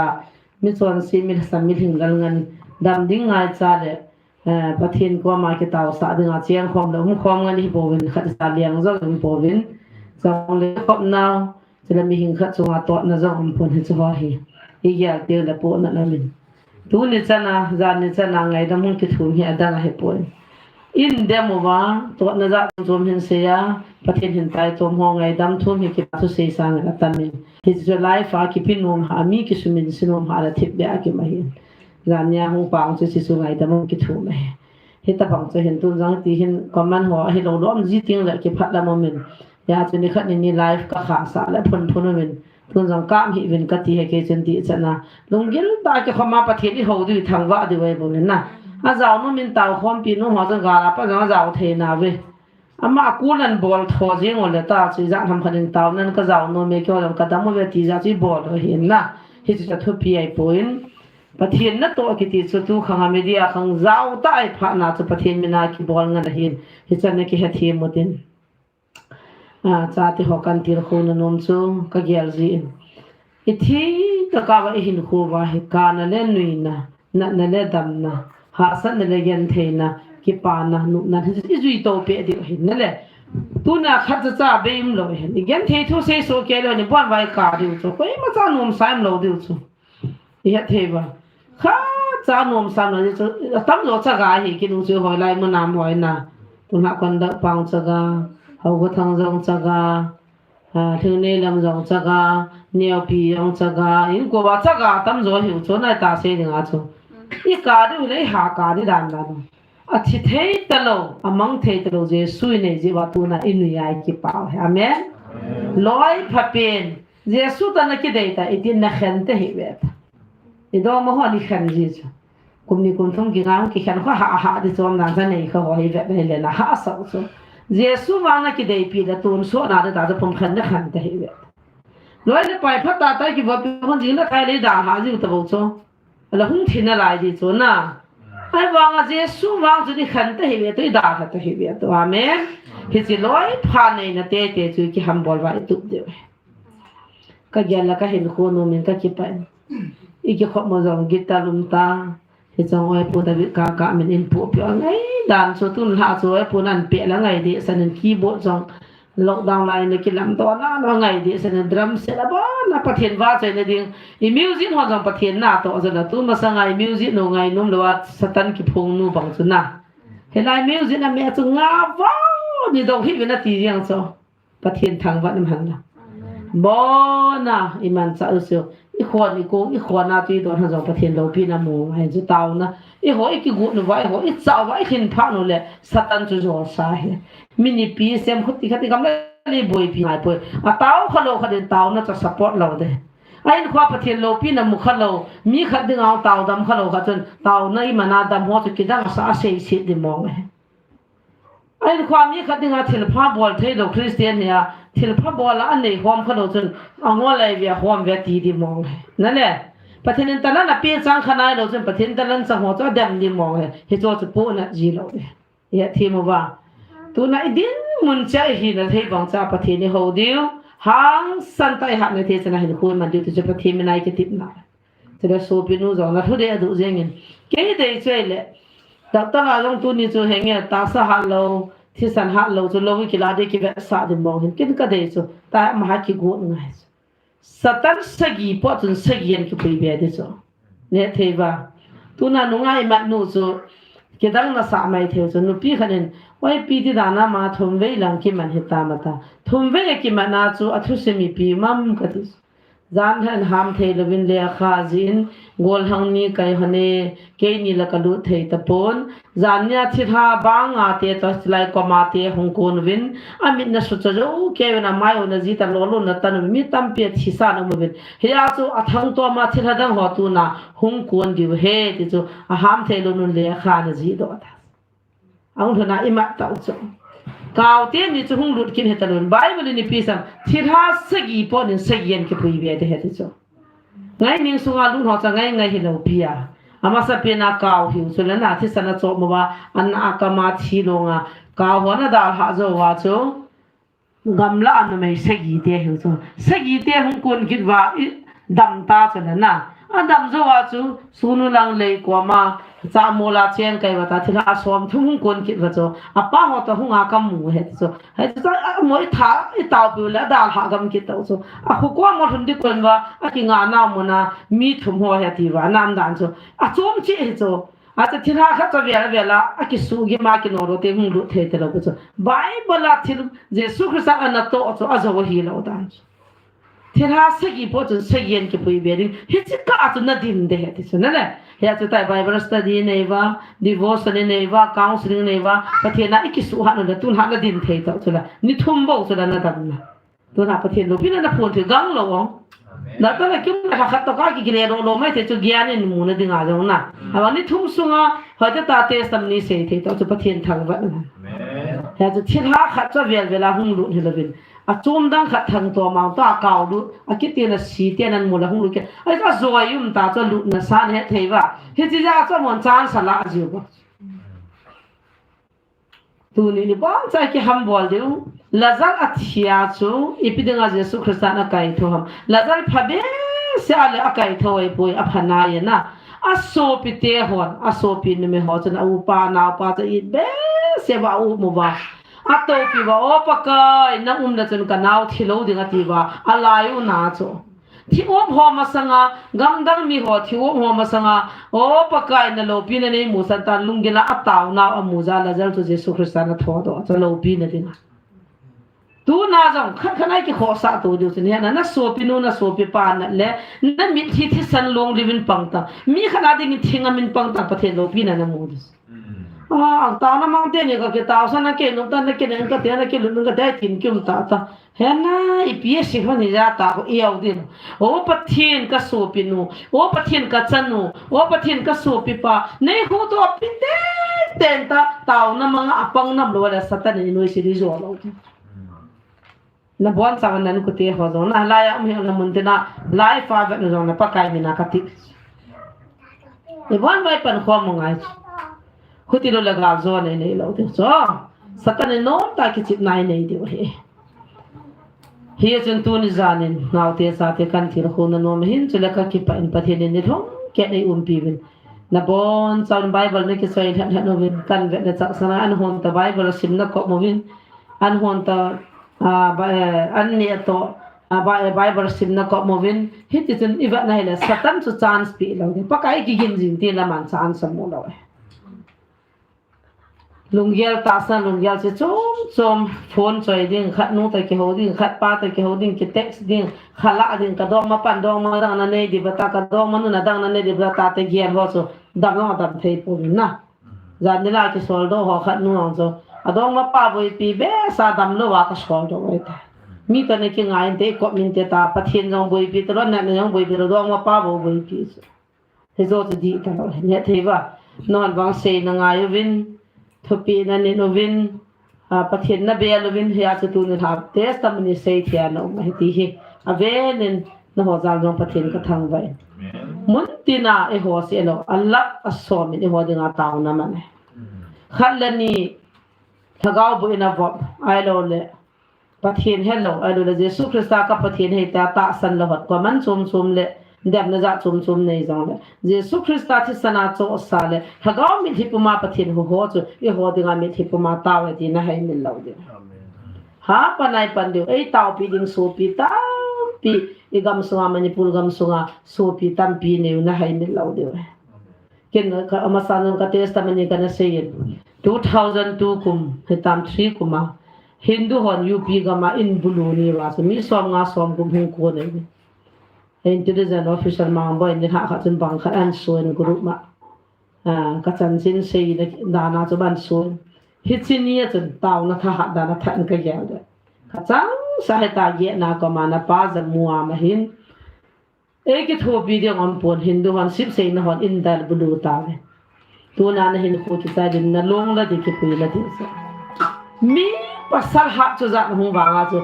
mi chonse mi lhasam mi lhinglel ngen dam ding ngaicha le Eh, Pathen koma kitaosah dinga chengkhom le umkhom ngen ihi bouvin, khat cha liang jong ihi bouvin, chong le khop nau, chule mihing khat chunga totna jong um pon hichu ho hi. I gel teng le pohnat um in. Tuni chana, jani chana ngaidam hung kithum hi adang ahi poi. In dem uva, totna jat chom hin seiya, Pathen hin taitom ho ngaidam thum hi kipa thusei sanga atamin. Hichu life a kipe nom ha, mi kisuminse nom ha la thipbeh a kimahin. Jan nia hung pang chu hichu ngaidam kithum ahi. Hitabang chu hin tun jong ti hin comment ho ahilou lom ji teng le kiphat lam umin. Hijeh chun nikhat nini life kakhah sah le phunphun umin. Tun jong kap hih uvin kati ahi kei chun ti chana. Lunggil tah a kikhoma Pathen iho diu, ithangvah diu ahi bou hin na. Ajao nom in tao khompi nom ho chun gal a pat jong ajao thei nauve. Ama akul nan bol tho jeng u le ta chu ijat ham khat in taonan kajao nom e, keiho jong kadam uve ti jeh chu ibol u ahi na. Hichu chu athupi ahipoi. Pathen natoh kiti chu tu khang a media khang jao tah a iphatna chu Pathen mina kibol ngen ahin. Hichan na kihethem utin. A, chate ho kan tilkhouna nom chu kagel jin. Ithi tokah uva ihinkho uva hi kana le nuina, natna le damna, hahsatna le gentheina, kipana, nopna hi ijui to peh diu ahi nale. Tuna khatcha cha bei umlou ahin. Igenthei thu seisoh kei leu hin ibon uva ika diu chu. Koimacha nomsa umlou diu chu. Ihet thei uva. Khatcha nomsa umlou diu chu. Atamjo chaga ahi, kinung chu hoilai mun a um hoi na. Tuna Kondak Pang chaga, Haokhothang jong chaga, a, Lhingnelam jong chaga, Neopi jong chaga, inkoa chaga atamjo hiu chu nai ta sei dinga chu. Ika diu le iha ka di dan dan. Athi thei talou, amang thei talou Jesu inei jeh uva tuna inuiya ikipah u ahi. Amen. Loi phapen. Jesu toh nakidei ta, itin nakhen tahih uve ta. Idongma ho nikhen ji chu. Kum ni kum thum kingai kikhen kho hah hah di chom dan cha nei kha ho hi vet nei le nahahsah u chu. Jesu vang nakideipi le tonsot na di ta chu pumkhen nakhen tahih uve. Loi le pai phatah tah a kivoppi hon jing le kai le dalha jiu tabou chu. Ala hung thi nalai di chu na. Ahivanga Jesu vang chu nikhen tahih uve tu, idalha tahih uve tu. Amen. Hiche loi pha neina teitei chu ikihambol uva itup diu. Kagel le kahinkho nom in kakipah in. Ikikhopmo jong guitar um ta. Hicheng Oipu David Kakah min in pohpeh u angai dan chu tun lhah chu Oipu nan peh le angai dehset in keyboard jong lockdown lai in akilamdoh na angai dehset in drum set abana Pathen vahchoina ding. I music ho jong Pathen natoh jeh a tu masanga i music nu ngainom louva Satan kiphong nu bang chu na. Hilai music a meh chu ngah vo ni dong hih uvin ati jeng chu. Pathen thangvah in umhen lang. Bona, imanchah u chu. Ikhon, ikong, ikhon a tu idon hon jong Pathen loupina mu ngai chu taona. Eiho ikigot uva, eiho ichah uva, ilhin phat u le Satan chu jolsa ahi. Mi nipi sem khuti khati gam le boipi ngai poi. Atao khalou khat in taona chu support lou ding. Ahinkhoa Pathen loupina mu khalou, mi khat dinga taodam khalou khat chun taona iman a dam ho chu kidang asa a seiset di mong ahi. Ahinkhoa mi khat dinga thilpha bol theilou Christian hi a, thilpha bol a anei hom khalou chun angol lai ve a hom ve ti di mong ahi. Nale, Pathen in talent apeh chang kha nailou chun Pathen talent chang ho chu adem di mong ahi. Hicho chu pohnat ji lou ahi. Ihet them uva. Tuna idinmun cheh a ihina thei bang cha Pathen iho diu. Hangsan tah a ihatna thei chan a hinkho iman diu ti chu Pathen mina ikitepna. Chule sopinu jong na thu dei aduh jengin. Kei dei chu ahile. Doctor a jong tuni chu henge tahsa hatlou, thisan hatlou chu lou ikila ding kivetsah ding mong hin. Ken kadei chu. Tah a maha kigot ngai chu. Satan sagi pot chun sagi in kipui be ding chu. Nehthei uva. Tuna nungah imat nu chu. Kidang nasah mai thei chu. Nupi khat in. Oi pi ti dan a ma thum vei lang kiman hitam ata. Thum vei akiman a chu athusim ipi um am kati chu. Jan lhah in ham thei louvin lekha jih in, gollhang mi kai hon e, keini la kalut thei tapon. Jan nia thilha banga te toh, chulai koma te hung kon uvin, amit na sucha jou kei uvin, amai u na ji ta lolou na tan uvin, mi tampi athisan um uvin. Hia chu athangtom a thilha dang ho tuna hung kon diu ahi, ti chu aham thei lou nun lekha na jih doh ta. Ahung lhun a imat tau chu. Kau teni chu hung lut kit hita lou. Bible in ipi asei em. Thilha sagi pot in sagi in kipui be ding ahi ti chu. Ngai ning sunga lut ho chu ngai ngai hilou pi a. Amasapen a kau hiu chu le na thisan a chom uva, an a kama thi lou nga. Kau ho na dalha jou uva chu. Gamla a numei sagi te hiu chu. Sagi te hung kon kit uva i dam ta chu le na. Adam jou a chu, sunu lang lei koma, cha mola chen kai uva ta, thilha som thum hung kon kit uva chu. Apa ho toh hung a kamu ahi ti chu. Ahi ti chu, a, mo i tha, i tao piu le, adalha gam kit tau chu. Akhu koma lhun ding kon uva, akinga nau mun a, mi thum ho ahi ti uva, anam dan chu. Achom cheh ahi chu. Achu thilha khat chu avel avel a, akisuh gim a kinolo te hung lut thei talou chu. Bible a thil Jesu Christa ana toh chu ajou hilou dan chu. Thilha sagi po chun sagi in kipui be ding. Hiche kah a chu nadin ding ahi ti chu nale. Hia chu tai Bible study nei uva, devotion nei uva, counseling nei uva, Pathen a ikisuh hat u le tun hat nadin thei tau chu la. Ni thum bou chu la nadam na. Tuna Pathen loupina naphon thei gang lou ong. Natoh le kim le khat toh ka kikile lou lou mai thei chu gyan in mu na ding a jong na. Ahivang ni thum sunga, hoitah a testimony sei thei tau chu Pathen thangvah na. Hia chu thilha khat chu avel vel a hung lut hilouvin. Achom dang khat thangtom a ta kau lut, akiti na si te nan mu la hung lut ke. Ai ka joi um ta chu lut na san he thei uva. Hiche jeh a chu amon chance ala jiu uva. Tuni ni bang cha kiham bol diu. Lazar athi a chu, ipi dinga Jesu Christa in akaithou ham. Lazar pha behseh a le akaithou ahipoi, apha nai na. Asopi te hon, asopi numei ho chun aupa, naopa chu it behseh uva aum uva. Atoupi uva, O Pakai, nang um le chun kanao thilou ding ati uva, alai u na chu. Thi-um ho masanga, gamdang mi ho thi-um ho masanga, O Pakai naloupina neimusah tan lunggil a ataonau amu jeh a Lazar chu Jesu Christa in athodoh, chu loupina dinga. Tuna jong, khat khat a ikikhohsah to diu chu, hia na, nasopinu, nasopipa nat le, namitlhi thisan long liu in pang tan. Mi khat a dingin thing amin pang tan, Pathen loupina namu diu. A, ang taona mang te ni ka kitaosan na ke, nop tan na ke, neng ka te, na ke, lun ka te, tin kium ta ta. Hia na, ipi a si hon hi ja ta, ko iau din. O Pathen kasopinu, O Pathen kachanu, O Pathen kasopipa, nei huhdoh pi tenten ta, taona manga apang nam lou le Satan in inoise di jo lou. Nabon chang nan kute ho jong, nalai a um hi na mun tina, lai fa vet na jong na Pakai mina kati. Ibon vai pan khom ngai. Khuti lou le gal jo nei nei lou diu chu. Satan in nom ta kichep nai nei diu ahi. Hichun tuni janin, naote chate kan thil khona nom hin, chule kakipah in Pathen in nilhum khat nei umpi uvin. Nabon chauvin Bible nakisei lheh lheh uvin, kan vet le chahsanga an hon ta Bible simna kop uvin, an hon ta, a, ba, eh, an neh toh, a, ba, eh, Bible simna kop uvin, hiti chun ivet na hile Satan chu chance pe lou ding. Pakai kigin jing ti laman chance amu lou e. Lunggel tahsa, lunggel se chom chom, phone choi ding, khat nu toh kihou ding, khat pa toh kihou ding, ki text ding, khala ding, kadongma pan dongma dang nanei diu ba ta, kadongma nu na dang nanei diu ba ta, te gel ho chu, dam long dam thei pouvin na. Jan nila kisoldoh ho khat nu ang chu, adongma pa boipi behseh a damlou a kasoldoh u ahi ta. Mi toh na kingai inte, ikop min te ta, Pathen jong boipi talou, natna jong boipi talou, dongma pa bou boipi chu. Hijo chu dih talou, hethei uva. Nahon vang seina ngai uvin, thupeh nanei uvin, a, Pathen nabel uvin, hia chu tuni lha testimony seithei a naum ahi ti hi. Avelin naho jal jong Pathen kathangvah e. Mun tina eiho seh lou, alakh asom in eiho dinga taona man e. Khat le ni, lhagao boina vop, ahilou le Pathen helou, ahilou le Jesu Christa ka Pathen ahi tia tahsan lou hot, koiman chom chom le, demna jat chom chom nei jong le, Jesu Christa thisan a chohsa le, lhagao mitlhi puma Pathen huhdoh chu, eiho dinga mitlhi puma tao e ti nahaimil lou diu. Hapan nai pan diu, eitaopi ding sopi tampi, igam sunga Manipur gam sunga sopi tampi neiu nahaimil lou diu. Ken ka, amasan jong ka testimony kana seiyin. Two thousand two kum, hitam three kum a. Hindu hon U P gam a in bulu ni uva chu mi som nga som gup hung kon e. Intelligence officer Mangboi in nilhah khat chun bang khat ana soin group ma. A, kachanchin seina dan a chu ban soin. Hiche ni a chun taona thahat dan a tha in kagel de. Kachangsa heta gehna koma na pa Jammu a ma hin. Ei kithopi ding umpon Hindu hon sipseina hon in dal bulu tauve. Tuna nahinkho kichai din nalong la di kipui la di sa. Mi pasal hat chu jat hung vanga chu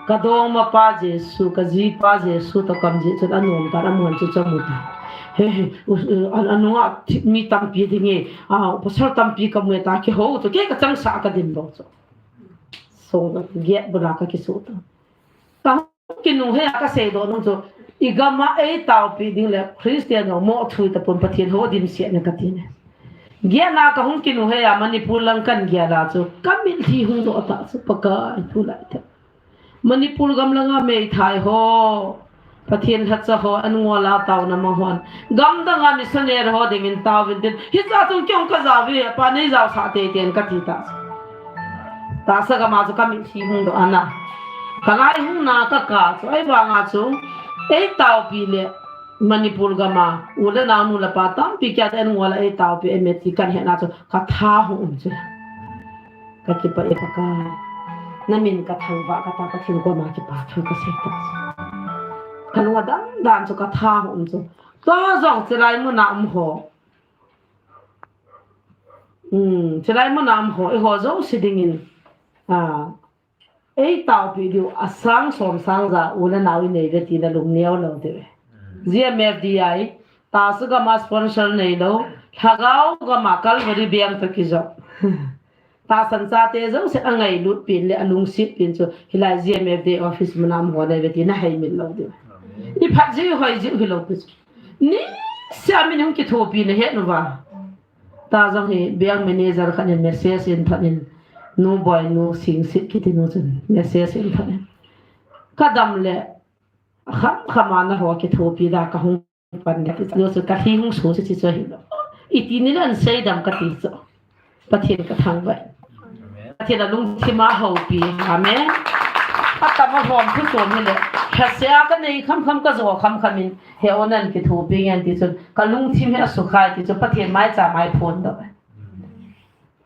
kadongma pa Jesu, kajipa Jesu toh kamjih chun anom tan amun chu chamu ta. He, he, u, u, an, anunga thi, mi tampi ding e, a, pasal tampi kamu e ta kihou chu kei kachangsa kadin bou chu. So, get bula kakisuh ta. Ka Kinunghei a kaseidoh nung chu, igam a eitaopi ding le Christian ho mo thui tapon Pathen ho dimset na kati ne. Gel a kahung kinunghei a Manipur lang kan gel a chu, kamitlhi hung doh ta chu, Pakai thu lai ta. Manipur gam langa meithai ho, Pathen lhacha ho, an ngol a taona mang hon. Gamdang a missionary ho dingin taovin tin. Hicha chung kei jong ka jao ve, pa nei jaosah teitei in kati ta. Tahsa gam a chu ka mitlhi hung doh ana. Ka lai hung na ka kap chu, ahivang a chu, ei taopi le Manipur gam a, u le nao nu le pa tampi kia te an ngol a ei taopi, ei mitlhi kan he na chu, ka tha hung um chu. Ka kipah e Pakai. Na min ka thangvah ka ta, Pathen koma kipa thu ka sei ta. Ka lung a dang dan chu ka tha hung um chu. Tua jong chilai mun a um ho. Hmm, chilai mun a um ho, eiho jouse dingin. Ah, ei taopi diu, asang som sang ja, u le nao i nei ve tina lungneo lou diu. G M F D I, tahsa gam a sponsor nei lou, lhagao gam a Calvary biang toh kijop. Tahsan chate jouse angailut pen le alungset pen chu, hilai G M F D I office mun a um ho nei ve tina heimil lou diu. I phat jiu, hoi jiu hilou pi chu. Niseh a min hung kithopi na het nu va. Ta jong hi bank manager khat in message in phat in, nu Boi, nu Singsit kiti nu chun message in phat in. Ka dam le, kham kham a na ho kithopi da ka hung pan le, ti chu ka lhi hung su chu, chu hi lo. Iti ni le an sei dam ka ti chu. Pathen ka thangvah. Pathen a lungthim a houpi. Amen. Atam a lhom thu chom hi le. Lhase a ka nei kham kham, ka jo kham kham in. He onan kithopi ngen ti chun, ka lungthim hi asukhai ti chun, Pathen maicha mai phon doh.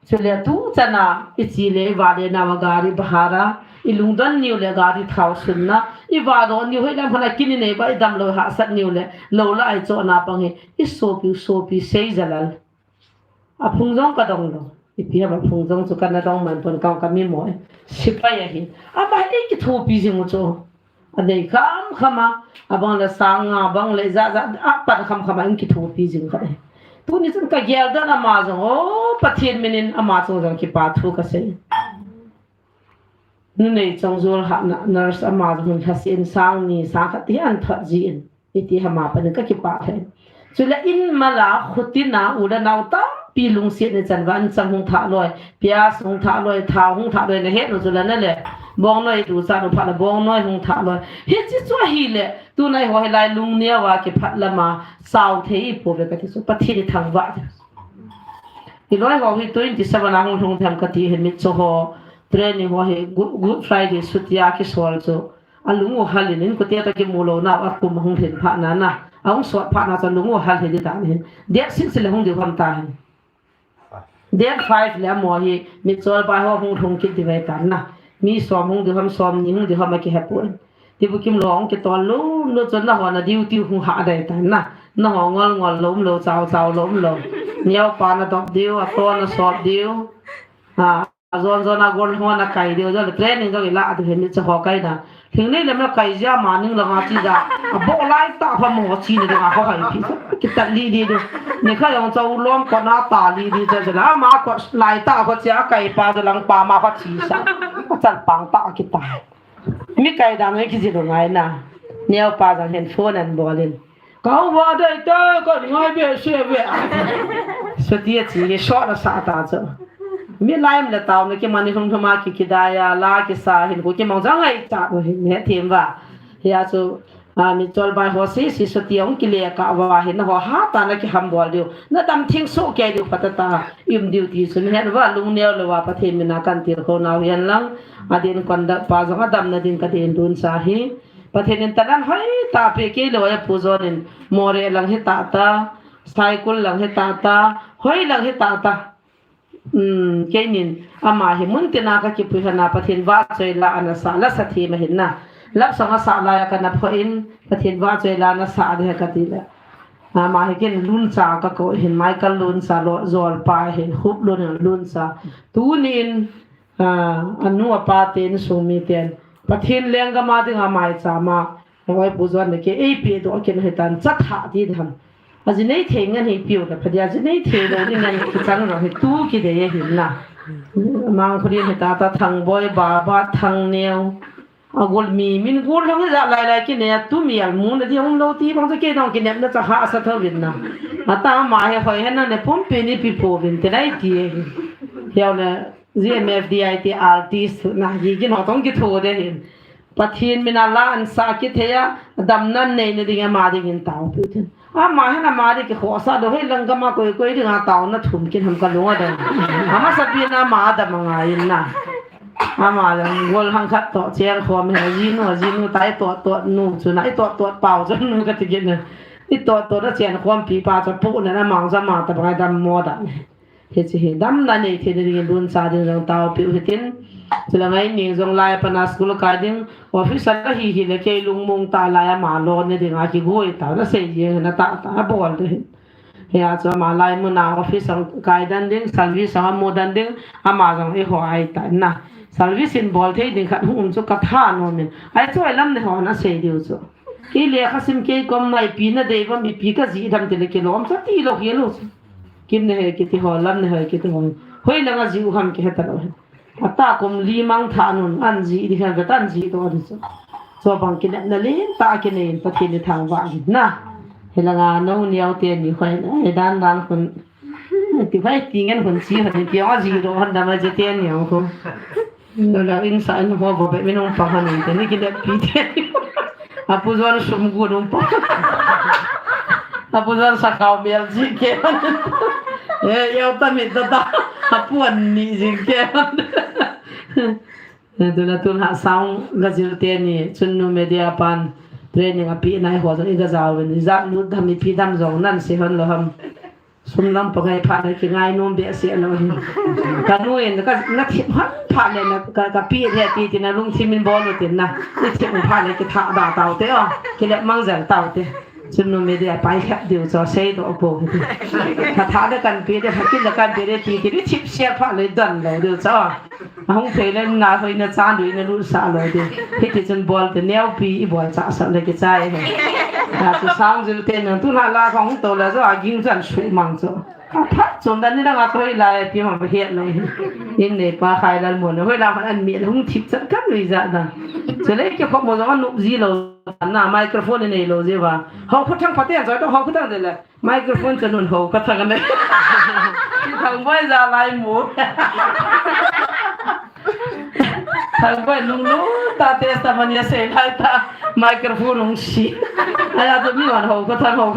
Chule tu chan a, i chi le, i va le nau a gari bhara, i lungdon niu le gari thao sunna, i va do niu hoi lam hana kini nei ba i dam lou hahsat niu le, lou la ai cho na pang hi, i sopi, sopi sei jalal. A phung jong ka dong lou. Ipi ham a phung jong chu ka na dong man pon ka, ka mi moi. Sipai ahi. Ama hi kithopi jing u chu. A nei kham kham a. A bang le sang a, bang le ja ja, a pan kham kham a in kithopi jing ka e. Tuni chun ka gel dan ama jong, o Pathen min in ama chung jong kipa thu ka sei. Nu nei chong jol ha na, nurse ama jong lhase in sang ni, sang khat ti an thot ji in. Iti hama panin ka kipah thei. Chule in mala khutina u le nau tampi lungset ni chan va an chang hung thah loi, pias hung thah loi, thao hung thah loi na het u chule na le. Bongnoi tu chan u phat le bongnoi hung thah loi. Hichi chu ahi le, tunai ho hilai lungneo a kiphat lama sao thei i po ve ka ti chu. Pathen i thangvah. I loi ho hi twenty seven a hung lhung them ka ti hin mit cho ho. Training ho hi Good, Good Friday sutia kisol chu. A lung u hal in, in kote ta kimu lou na, a kum hung lhin phat na na. A hung sot phat na chu a lung u hal hi di ta hin. Date six le hung di ham ta hin. Date five le amo hi, mi chol bai ho hung lhung kit di ve ta na. Mi som hung di ham, som ni hung di ham a kihe pon. Ti bu kim lo hung kitol lou, lou chun na ho na diu tiu hung ha dai ta na. Na ho ngol ngol lou um lou, chao chao lou um lou. Neo pa na dop diu, a to na sot diu. Ha. A jon jon a gol hon a kai diu, jong le training jong i la diu hin ni cha ho kai na. Thing nei lem la kai jia ma ning la nga chi ja. A bo lai ta ho mo chi ni de nga ho kai phi. Ki ta li di diu. Ni kha jong cha u lom ko na ta li di cha cha la ma ko lai ta ho chi a kai pa ja lang pa ma ho chi sa. Ko chal pang ta ki ta. Mi kai dan ki ji lo ngai na. Neo pa jong hin phone an bol in. Kau va dai ta, ka ngai be se ve. Suti a chi hi short a sa ta chu. Mi laim le tau na ki mani hung huma ki kidaya la ki sa hin ko ki mang jang ai cha no hin he thim va. Hia chu, a, mi chol bai ho si si suti ong ki le ka va hin ho ha ta na ki ham bol diu. Na dam thing so ke diu pata ta im diu ti sun hen va lungneo le va Pathen mina kan til ko nau hian lang. A din kon da pa jong a dam na din ka din dun sa hi. Pathen in talan hoi ta pe kei lo a pu jon in Moreh lang hi ta ta, Saikul lang hi ta ta, hoi lang hi ta ta. Um, kei nin ama hi mun tina ka kipui hana Pathen va choi la ana sa la sa thi ma hin na. Lap song a sa la ya ka na pho in Pathen va choi la na sa de ka ti le. Ama hi kin lun cha ka ko hin Michael lun cha lo jol pa hin hup lun lun cha. Tu nin A, anu apa ten sumi ten. Pathen lenggam a dinga maicham a. Hoi pu jon le ke ei pi do ken he tan cha tha ti de ham. A ji nei thei ngan he piu le pha dia ji nei thei lo ni ngan ki chang ro he tu ki de ye hin na. Mang khu din he ta ta Thangboi, Baba, Thangneo. A gol mi, min gol hong ja lai lai ki ne tu mi al mu na di hong lo ti bang cha ke dong ki nep na cha ha sa tho vin na. A ta ma he hoi he na ne pum pi ni pi po vin te lai ti he. Hiau le G M F D I ti artist na hi kin ho tong ki tho de hin. Pathen mina la ahin sah kit thei a, damna nei na ding ama dingin taopiu tin. Ama hin ama ding kikhohsah doh, hei lang gam a koi koi dinga taona thum kit ham kalung adong. Amasapen a ama adam angaiyin na. Ama lang gol hang khat toh cheng khom hi, ajinu, ajinu ta, i toh toh nu chu na, i toh toh pau chu nu kati kit na. I toh toh na cheng khompi pa chu pu na na mang chu ama tabang a dammo dam. Hiche hi damna nei theina dingin luncha ding jong taopiu hitin. Chule ngai ni jong lai a pat a school kai ding, officer kahi hile kei lungmong tah lai a ama lonna dinga kigoi tah, nasei jeng na tah tah abol ding ahi. Hia chu ama lai mun a office a kai den ding, service a mu den ding, ama jong eiho ahi tai na. Service in bol thei ding khat hung um chu katha nom in. Ahi chu ahi lam nei ho nasei diu chu. Kei lekha sim kei kom na ipi nadei uvam, ipi kajih dem tile kilom chu tilou hilou chu. Kim nei hoi kiti ho, lam nei hoi kiti ho. Hoilanga jih u ham kihe talou hi. Ata kum li mang tha nun, an jih ding hen, vet an jih doh ding chu. Chubang kinepna lentah kinei in Pathen ithangvah in na. Hilanga nou neo teni hoi na, e dan dan khun. Ti hoi ti ngen khun chi hon, ti ong ajih doh hon dam aje teni ong khu. Nula insa in ho bo be min ong pang hon in teni kineppi teni. Apu John sum gu nung pang. Apu John sakhao mel jih ke. Eh, yau ta mit ta ta. Apu an ni jing ke. Eh, tuna tun ha sound gajil teni, Chunnu Media pan training api nai ho jong i gajao vin. Ijat lut dam ipi dam jong nan sei hon lou ham. Sum lam pa ngai phat le kingai nom behseh lou hin. Kanu in ka, na thip hon phat le na ka, kapi the ti ti na lungthim in bol u tin na. I thip phat le kitha da tau te o. Kile mang jel tau te. Chunnu Media pa i hep diu chu seidoh pou hiti. Katha le kanpe de, phakin le kanpe de ti ti, i thip sel phat le don lou diu chu. Ahung thei le na hoi na chan dui na lut sah lou diu. Hiti chun bol te neopi i bol chah sah le kichai he. Na chu sound jil te nang tuna la khong to la jo a ging jan su mang chu. Aphat chom dan ni dang a koi lai pi ma ba het lou hi. In nei pa khai lal mo na hoi la man an mi hung thip chan kan lui ja da. Chule kikhop mo jong a nup ji lou na microphone nei lou ji va. Hou khu thang pa te an joi to hou khu thang de le. Microphone chu nun ho ka thang ne. Ki thang boi ja lai mu. Thang boi lung lung ta testimony a sei lai ta. Microphone lung si. Aya chu mi wan ho ka thang ho.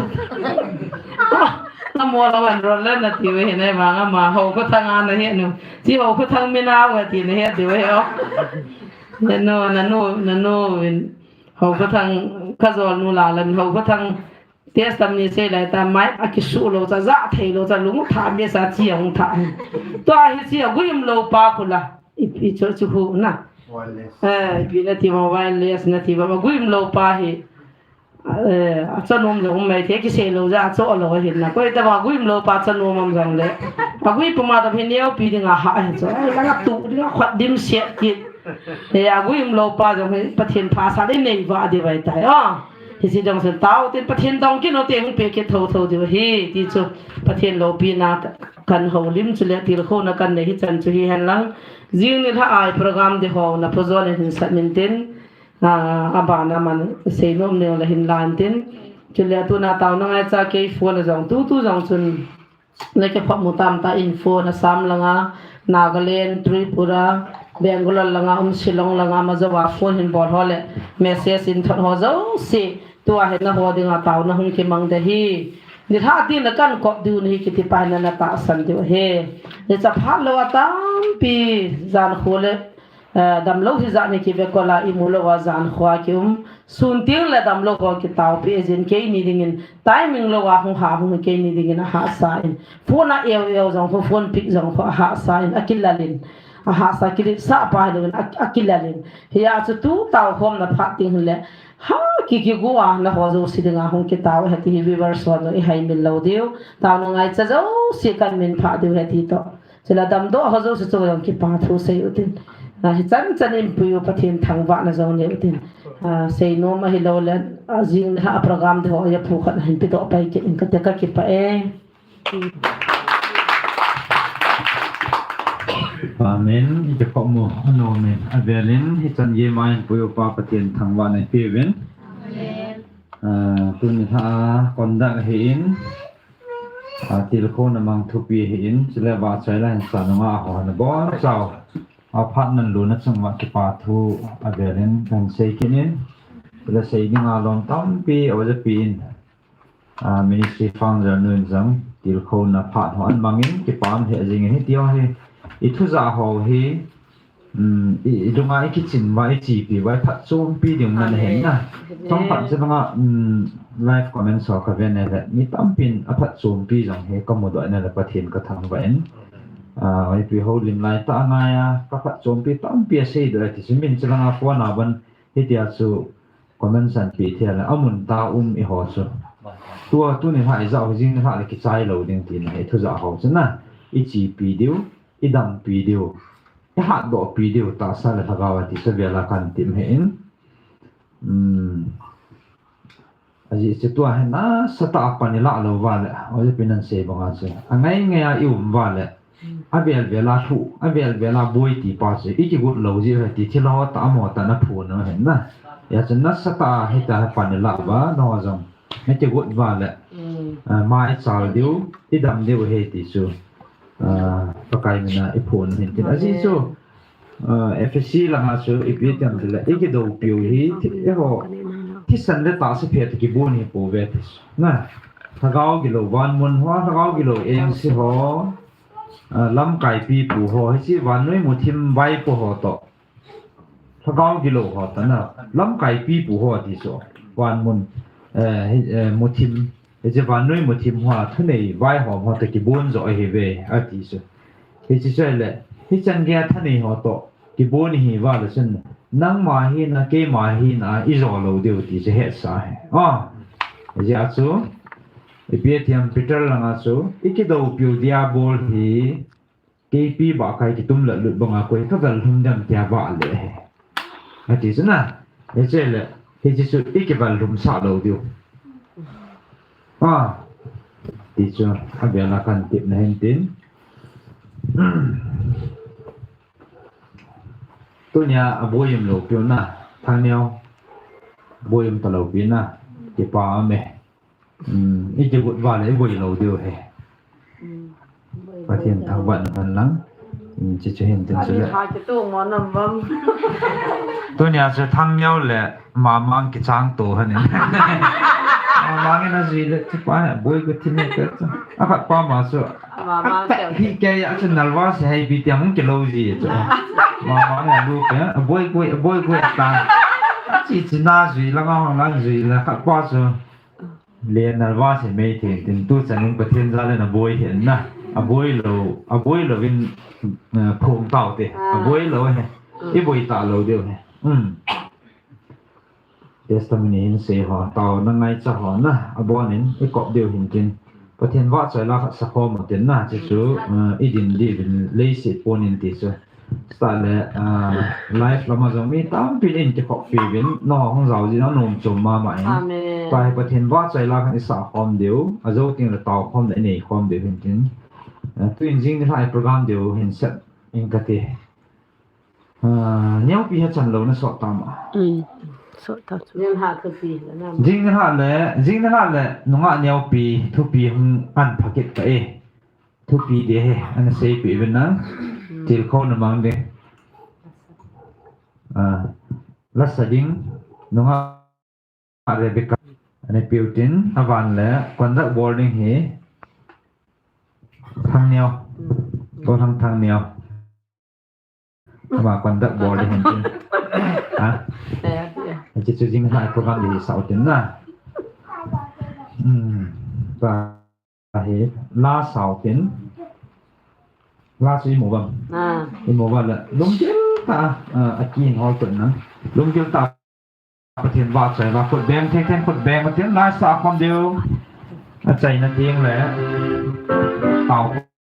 Na mo la wan ro le na ti ve ne ma nga ma ho ka thang a na he nu. Chi ho ka thang mi na wa ti na he ti ve o. Na no, na no, na no win. Ho ka thang ka jol nu la lan ho ka thang. Testimony sei lai ta, mic a kisu lou cha, ja thei lou cha, lung tha me sa chi a hung tha. Tua hi chi a guim lou pa khu la. I, i chu chu hu na. Wireless. Eh, ipi na ti ma wireless na ti ma, guim lou pa hi. Eh, achanom lou mai the kisei lou ja, acho lou hin na. Koi ta ma guim lou pa chanom am jong le. Agui puma ta hi neopi ding a ha hi chu. Ai, la tu ding a khat dim se ki. Eh, aguim lou pa jong hi Pathen pha sa le nei va de vai ta. Ah. Hiche dong sen tao tin Pathen dong kit u te hung pe kit thotho diu ahi ti chu Pathen loupina kan houlim chule tilkhouna kan nei hichan chu hihen lang. Jing nilhah a i program ding ho na Pu John in hin sat in tin, a, abana man seinom neo la hin la in tin. Chule tuna taona ngaicha kei phone a jong tutu jong chun le kikhop mu tam ta in phone Assam langa, Nagaland, Tripura, Bangalore langa um, Shillong langa, ama jou a phone hin bol ho le message in thot ho jouse tua hi naho dinga taona hung kimang de hi. Nilhah ding le kan kop diu nahi kiti pa hi na na tahsan diu ahi. Ni cha phat lou a tampi jan khu le Eh, damlou hijat hi kive kol a, imu lou a jan khu a kium. Sun teng le damlou ho kitaopi e jin keini dingin. Timing lou a hung ha hung keini dingin ahahsa in. Phone a eu eu jong khu, phone pick jong khu ahahsa in, akilal in. Ahahsa kiletsah pa hilou in, a, akilal in. Hia chu tu taokhomna phat ding le. Ha, ki, kigo a naho jouse dinga hung kitao e ti hi viewers ho jong i haimil lou diu. Taona ngaicha jouse kan min phah diu ahi ti toh. Chule damdoh ho jouse chu jong kipa thu sei utin. Ah, hichan chan in pui u Pathen thangvahna jong nei utin. Ah, seinom ahilou le, ah, jing le ha program ding ho a phu khat hin pedoh pai kit in kate kakipah e. Amen. I kikhop mu anom in avel in hichan gei ma in pui u pa Pathen thangvahna ipeuvin. Amen. Ah, tuni lha a conduct ahin. A, tilkhouna mang thupi ahin, chule vahchoi la hin sa nunga ho na bonchau. Aphat nan luna chunga kipa thu avelin kan sei kit in, la sei dinga lom tampi oja pi in, ah, ministry founder nun jong tilkhouna phat ho an mangin kipa um he jingin, hiti ho hi, i thu ja ho hi, um, i, i dunga i kichim uva, i chipi uva, i phatchompi ding nan hen na. Chomkhat chu banga, um, live comment ho ka ve na le, mi tampin aphatchompi jong hi ka mudoh na le Pathen ka thangvah in. Ah, ipi ho lim lai ta angai a, ka phatchompi tampi asei doh e ti chu min chu langa phone a ban hitia chu comment san pi thei le, amun ta um i ho chu. Tua tuni lha i ja ho jing lha le kichai lou ding ti na hi thu ja ho chu na. I chipi diu, i dampi diu, i hatdohpi diu tahsa le lhagao a ti chu vela kan tim he in. Um, Ajeh chu tua hi nasatah a pan i lah lou uva le, oja pi nan sei banga chu, angai ngai a i um uva le, avel vel a thu, avel vel a boi ti pa chu i kigot lou jeh hi ti thil ho tah a mo tah na phun u hen na. Hijeh chun nasatah a hitia hi pan i lah uva, nangho jong na kigot uva le, ah, ma i chal diu, i dam diu hi ti chu, ah, Pakai mina i phun u hen tin. Ajeh chu, ah, F S C langa chu ipi ti ham tile, i kidoupiu hi, thi-, eiho, thisan le tahsa phat kibon hi pouve ti chu. Na, lhagao gilou vanmun ho, lhagao gilou engse ho, ah, lamkai pipu ho, hiche vannoi muthim vaipo ho toh. Lhagao gilou ho tana, lamkai pipu ho ti chu. Vanmun, eh, hi, eh, muthim, hiche vannoi muthim hoa thunei vaihom ho toh kibon jo ahi ve, ati chu. Hiche chu le, hichan geiya thanei ho toh kibon hi uva le chun, nangma hina, keima hina, i jo lou diu ti chu hetsa hi. Ah, hijeh a chu, ipi ti ham Peter langa chu, i kidoupiu diabol hi, keipi bahkai kitum lat lut banga koi ka vel lhum dem tia vah le hi. Ati chu na, hiche le, hiche chu i kivel lhum sah lou diu. Ah, ti chu, avela kan tep na hen tin. Tunia aboi um lou piu na, Thangneo. Boi um talou pi na, kipa um e. Um, i kigot uva le, i boi lou diu hi. Pathen thangvah na hen lang. Um, hiche chu hin tin chu le. Tunia chu Thangneo le Mamang kichang to hen in. Mamang in ajui le, chu pa hi, boi ko thi ne ka chu. Akhat pa ma chu. Hi kei a chu nervous hi ipi ti ham kilou ji chu. Mamang in alu pe, boi ko, boi ko ta. Chi chi na jui langa hung lang jui la khat pa chu. Le nervous hi mei thei tin tu chan in Pathen jal in aboi hi na. Aboi lou, aboi lou in, eh, phong tau te. Aboi lou hi. I boi ta lou diu hi. Um. Testimony hin sei ho, taona ngaicha ho na, abon in i kop diu hin tin. Pathen vahchoi la khat sakhom u tin na, chu chu, eh, i din diuvin leiset pon in ti chu. Chutah le, ah, live lama jong mi tampin in kikhoppi uvin, nangho hung jao jeh in anom chom mama in. Amen. Tua hi Pathen vahchoi la khat i sah khom diu, ajou teng le tao khom le i nei khom diu hin tin. Ah, tuin jing nilhah i program diu hin sep in kati. Ah, neopi hi chan lou na sot tam a. Um, sot tam chu. Jing nilhah le, jing nilhah le, nungah neopi, thupi hung an pha kit ta e. Thupi de he, ana seipeh uvin lang. Tilkhouna mang de. Ah, lasa ding, nungah Rebecca. Ana peh u tin, avan le, conduct bol ding hi. Thangneo. Tolhang Thangneo. Ama conduct bol ding hin tin. Ha? Hiche chu jing nilhah program di sah u tin na. Hmm. Tua hi la sao tin. La chu i mu vang. I mu vang le. Lunggil tah a, a, akin hol tun na. Lunggil tah a Pathen vahchoi la khut beng theng theng khut beng u tin la sah khom diu. Achaina ding le. Tao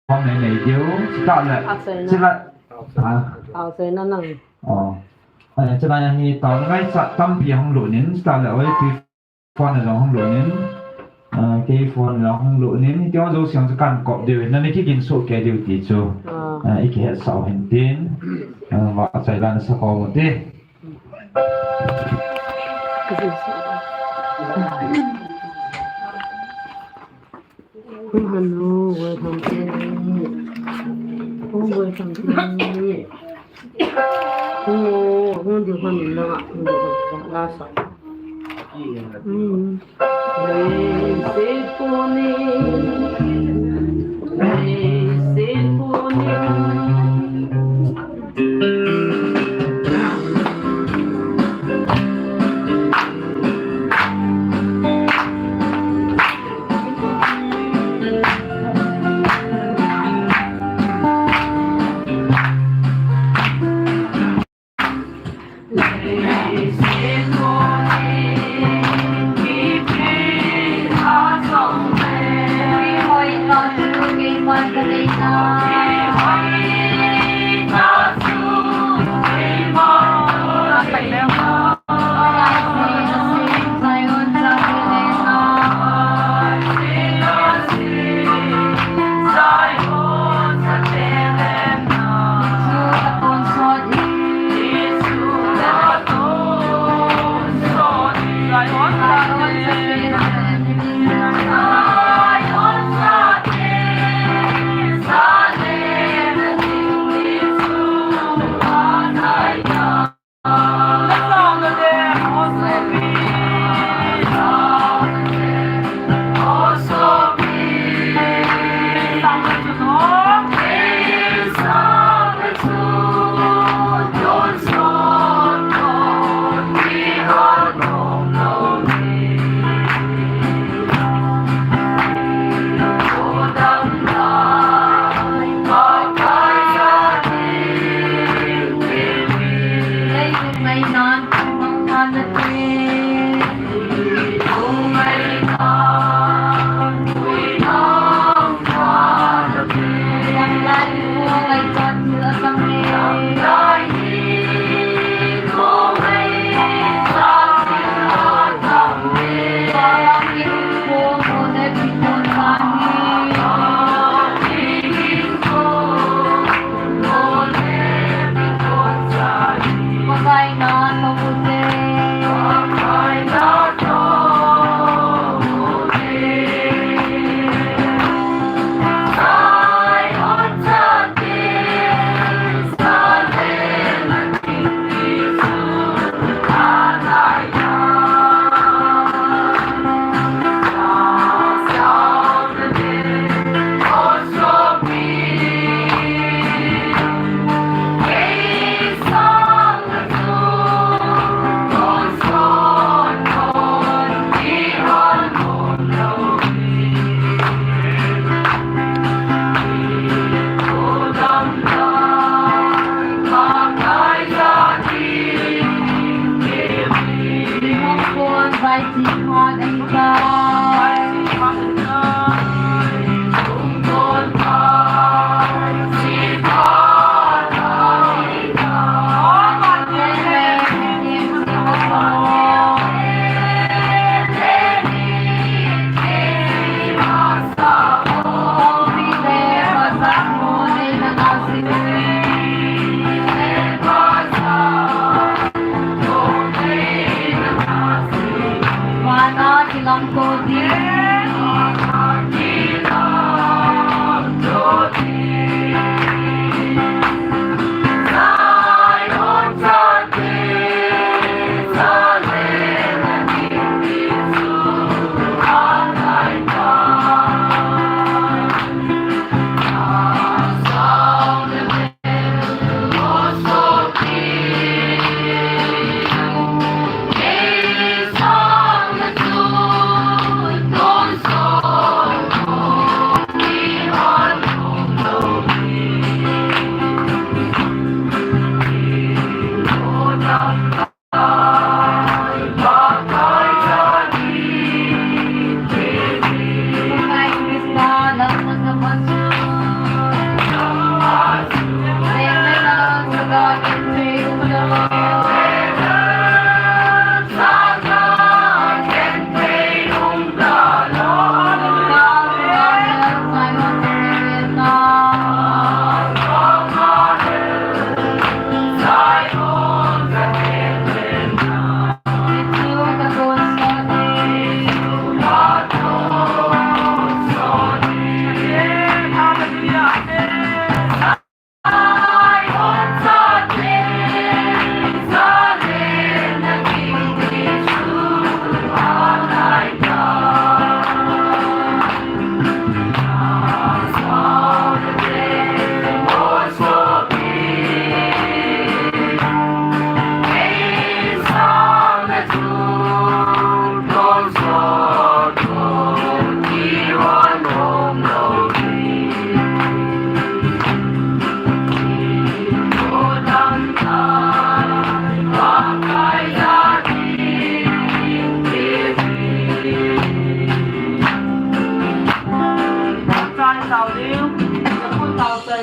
khom nei nei diu. Chutah le. Chila. A. Tao chaina nang. Oh. Chila hi tao ngaichat tampi hung lut in. Chutah le oi pi phone a jong hung lut in, ah, kei phone a jong hung lut in, hiti ho jouse jong chu kan kop diu in, nana kigin soh kei diu ti chu, ah, i kihetsah u hin tin, ah, vahchoi la na sakhom u te. Hung han u, welcome to. Hung welcome to. Hung, hung di hung ni na, hung di hung la sa. Hmm. Nei se puni, nei se puni.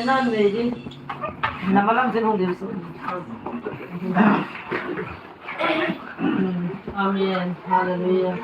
Nan nei din. Namalam sin hung din su. Amen. Hallelujah.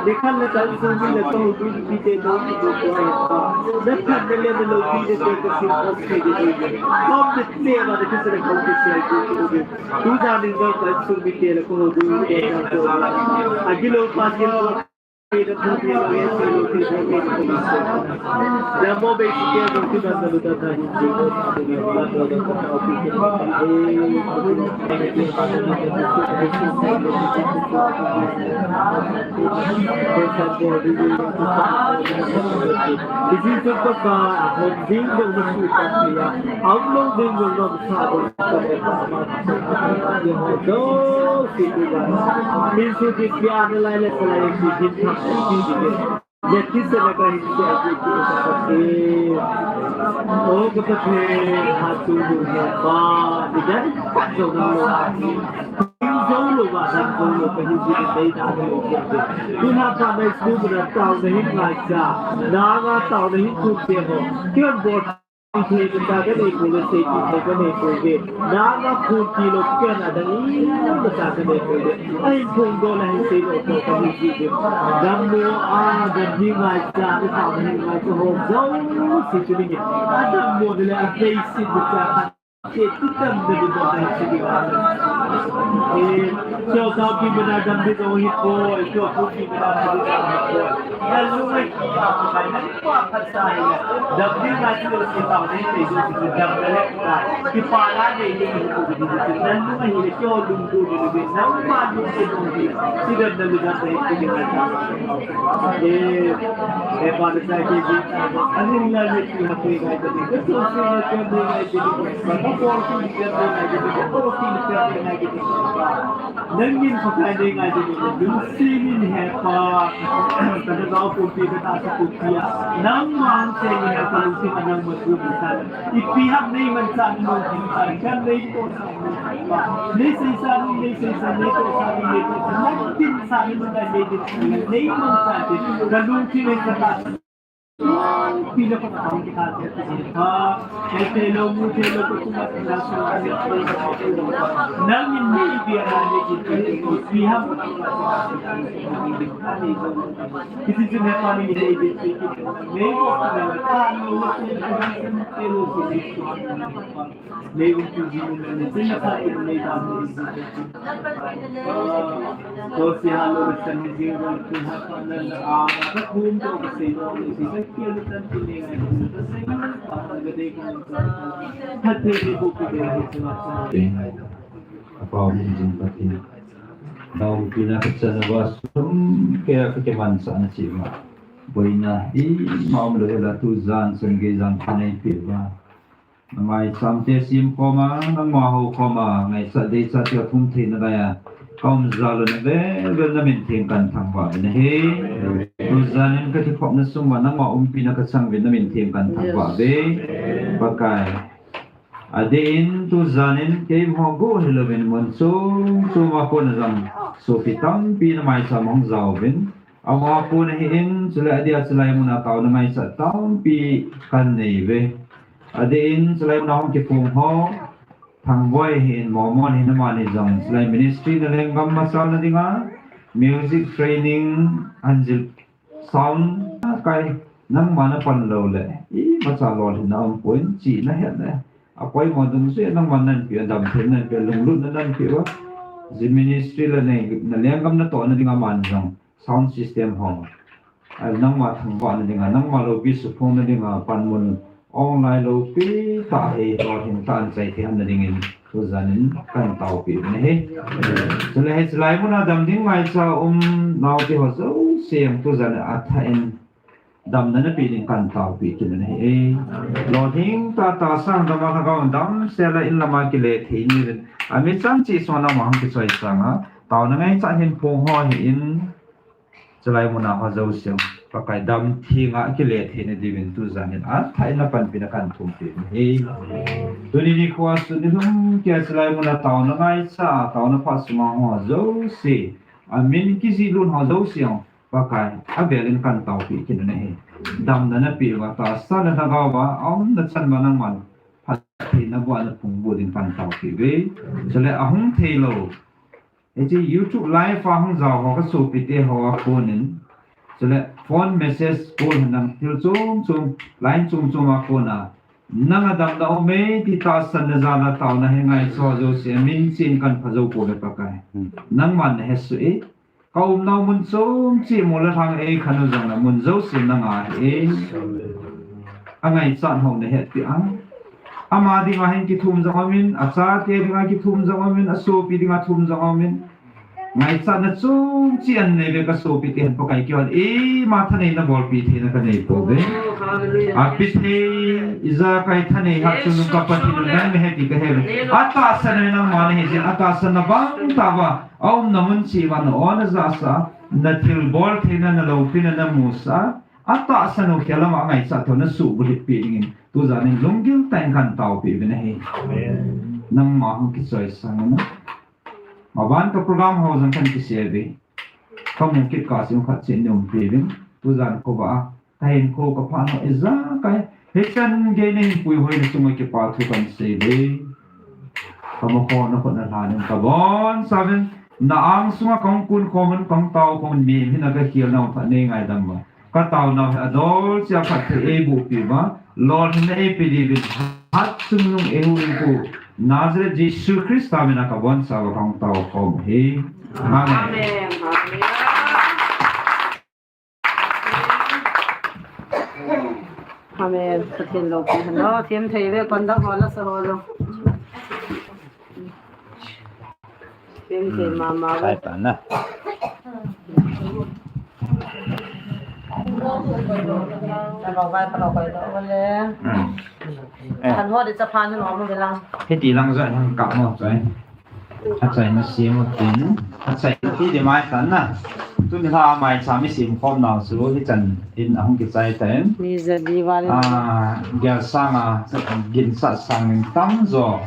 Nikhat le tan sung mi le ka hou ding pi te dong ki dong ko he pa. Na phat na le na lo pi te te ka sin ko ke de de. Kom de te ma de kisa le ko ke se ko ko de. Tu ja ning dong tan sung mi te le ko hou ding te dong ko. Agi lo pa ke ko. Nanga phun ti lo kei na dang i, na sa ka nei ko ve. Ahin phung do na hin sei lo ko ka mu ji ve. Dam mo a, dam hi ngai cha, ni pa ni ngai cha ho, jo si tu ni. A dam mo le a bei si bu cha. Ke ti tam de bu do na si di. Eh, so ka ki bana dam de do hi ko, so ku ki bana dam de do hi ko. Na lu ngai ki a ko na pa. Nangin Pakai nei ngai ding, ding si min he pa. Kana gao pumpi kata sa pumpi a. Nangma hung se min he pa, lungthim a nangma thu min sa. Ipi ham nei man sa, nei man sa, kan nei to sa, nei sa. Nei sei sa, nei sei sa, nei to sa, nei to sa. Nang tin sa, nei man sa, nei tin sa, nei man sa. Ka lungthim in kata sa. Apau min jing pati. Nau pina kachan va sum kei a kakimanchah na chi ma. Boina ima umlou la tu jan sum gei jan kanei pe va. Nangma icham te sim khom a, nangma hou khom a, ngaisah deisah te athum thei nalai a. Ka um jal u na vel vel na min theng kan thangvah uvin ahi. Tujan in ka kikhopna sung uva nangma umpina ka chang uvin na min theng kan thangvah uve. Pakai. Adeh in tujan in keiho bou hilouvin mun chom chom a kona jong sopi tampi na maicham hung jao uvin. Ama kona hi in chule adeh a chulai muna taona ngaichat tampi kan nei uve. Adeh in chulai muna hung kiphong ho. Thangboi hi in Mormon hi na mani jong chulai ministry na lenggam machal na dinga. Music training anjil Sound kai nangma na pan lou le, imacha lolhinna umpoi, chihna het le. Apoimo dungjuiya nangma nanpeh, adamtheina nanpeh, lunglutna nanpeh uva. Ji ministry le nei, na lenggam natohna dinga man jong, sound system ho. A nangma thangvahna dinga, nangma loupi suphongna dinga, panmun Ong lai loupi tah hi, lolhing tah in chai thei na dingin, tujan in kan taopeh uvin ahi. Chule hiche lai muna dam ding maicha um naote ho jouse tujan a thah in damna napeh ding kan taopeh kit uvin ahi. Lolhing tah tahsa dam a lhagao damsel a in lama kile thei ni uvin. Ami chan cheh sunga nangma hung kichoi sanga, taona ngaichat hin phong ho hi in. Chulai muna ho jouse, Pakai dam thenga kile theina diuvin tujan in athah in na panpina kan thum peh uve. Tuni nikho a sun nilhum keiya chulai muna taona ngaicha, taona phat sunga ho jouse, amin kijih lut ho jouse, Pakai, avel in kan taopeh kit uve. Damna napeh uva, tahsa le lhagao a, aumna chan uva nangman phattheina boh a naphung boh ding kan taopeh uve. Chule ahung thei lou. Hiche YouTube live a hung jao ho ka sopite ho a konin. Chule phone message call hinam thil chom chom, line chom chom a kona. Nang a damna um e ti tahsanna jal a taona hi ngaicha jouse a min chen kan pha jou pouve Pakai. Hmm. Nangman na hesoh e. Ka umnau mun chom cheh mol a lhang ei khan u jong na mun jouse na nga hi e. Angaichat ho na hetpeh a. Ama dinga hin kithum jong aumin, achate dinga kithum jong aumin, asopi dinga thum jong aumin. Ngaichatna chom cheh anei ve ka sopite hin Pakai kihon. Ima thaneina bolpi theina ka nei pouve. Api thei, ijakai thanei hat chun ka Pathen u nang nahi ti ka he uve. Atahsan nangma nahi jeh in, atahsan na bang tah uva. Aumna mun cheh uva na o na jahsah, na thilbol theina, na loupina na musah, atahsan u khel lama angaichat tho na suhbulhit peh dingin, tujan in lunggil tah in kan taopeh uvin ahi. Amen. Nangma hung kichoi sang in. Maban ka program ho jong kan kisei uve. Ka mu kit kah a chun khat cheh in um peh uvin. Tujan khovah a Ka hinkho ka phat nau ijakai. Hichan gei nahin puihoina chunga kipa thu kan sei uve. Ka mukhona khut na lhanin ka boncha uvin. Na angsunga kahung kun khomin, kahung tao khomin, mihem hina ka khel nau phat nei ngaidam uva. Ka taonau hi adolcheh a phatthei eiboh peh uva. Lolhinna eipe diuvin. Hatchungnung eihuhhingpu Nazareth Jesu Christa mina ka boncha uva kahung tao khom uve. Amen. Amen. Hallelujah. Amen. Pathen loupi hen. Lolhing thei ve, conduct ho la sa ho jong. Lolhing thei mama ve. Sai ta na. Ka lo vai, ka lo koi to le. Hmm. Eh. Kan ho di cha phan ho mo ve lang. Hiti lang jong hung kap mo choi. Achaina sem u tin, achaina ti di mai tan na. Tuni lha maicham i sem khom nau chu hichan in ahung kichai tan. Ni ja di va le. Ah, gel sang a, ginchat sang in tam jo.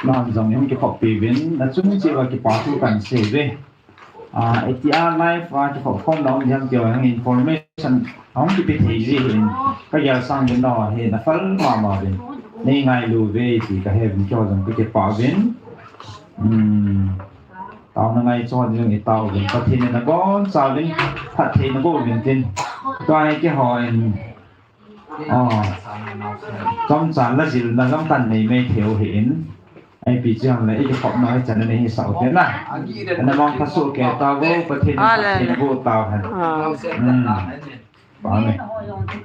Nang jong i hung kikhop pi uvin, na chung cheh uva kipa thu kan sei uve. Ah, hitia live a kikhop khom nau ni ham ti ho information ahung kipe thei ji hin. Ka gel sang din nau hi na phal mama uvin. Nei ngailu uve ti ka he uvin, keiho jong ka kipa uvin. Hmm. Taona ngaicha ding i tao uvin. Pathen in na boncha uvin. Phattheina boh uvin tin. Tua hi keiho in. Oh. Chomcha la jilna jong kan nei mai thei u ahin. Ipi jeh ham le i kikhopna hichan a nei hisah u te na. Na mangpha soh kei tauvo, Pathen in phattheina boh tau hen. Ah. Hmm. Amen.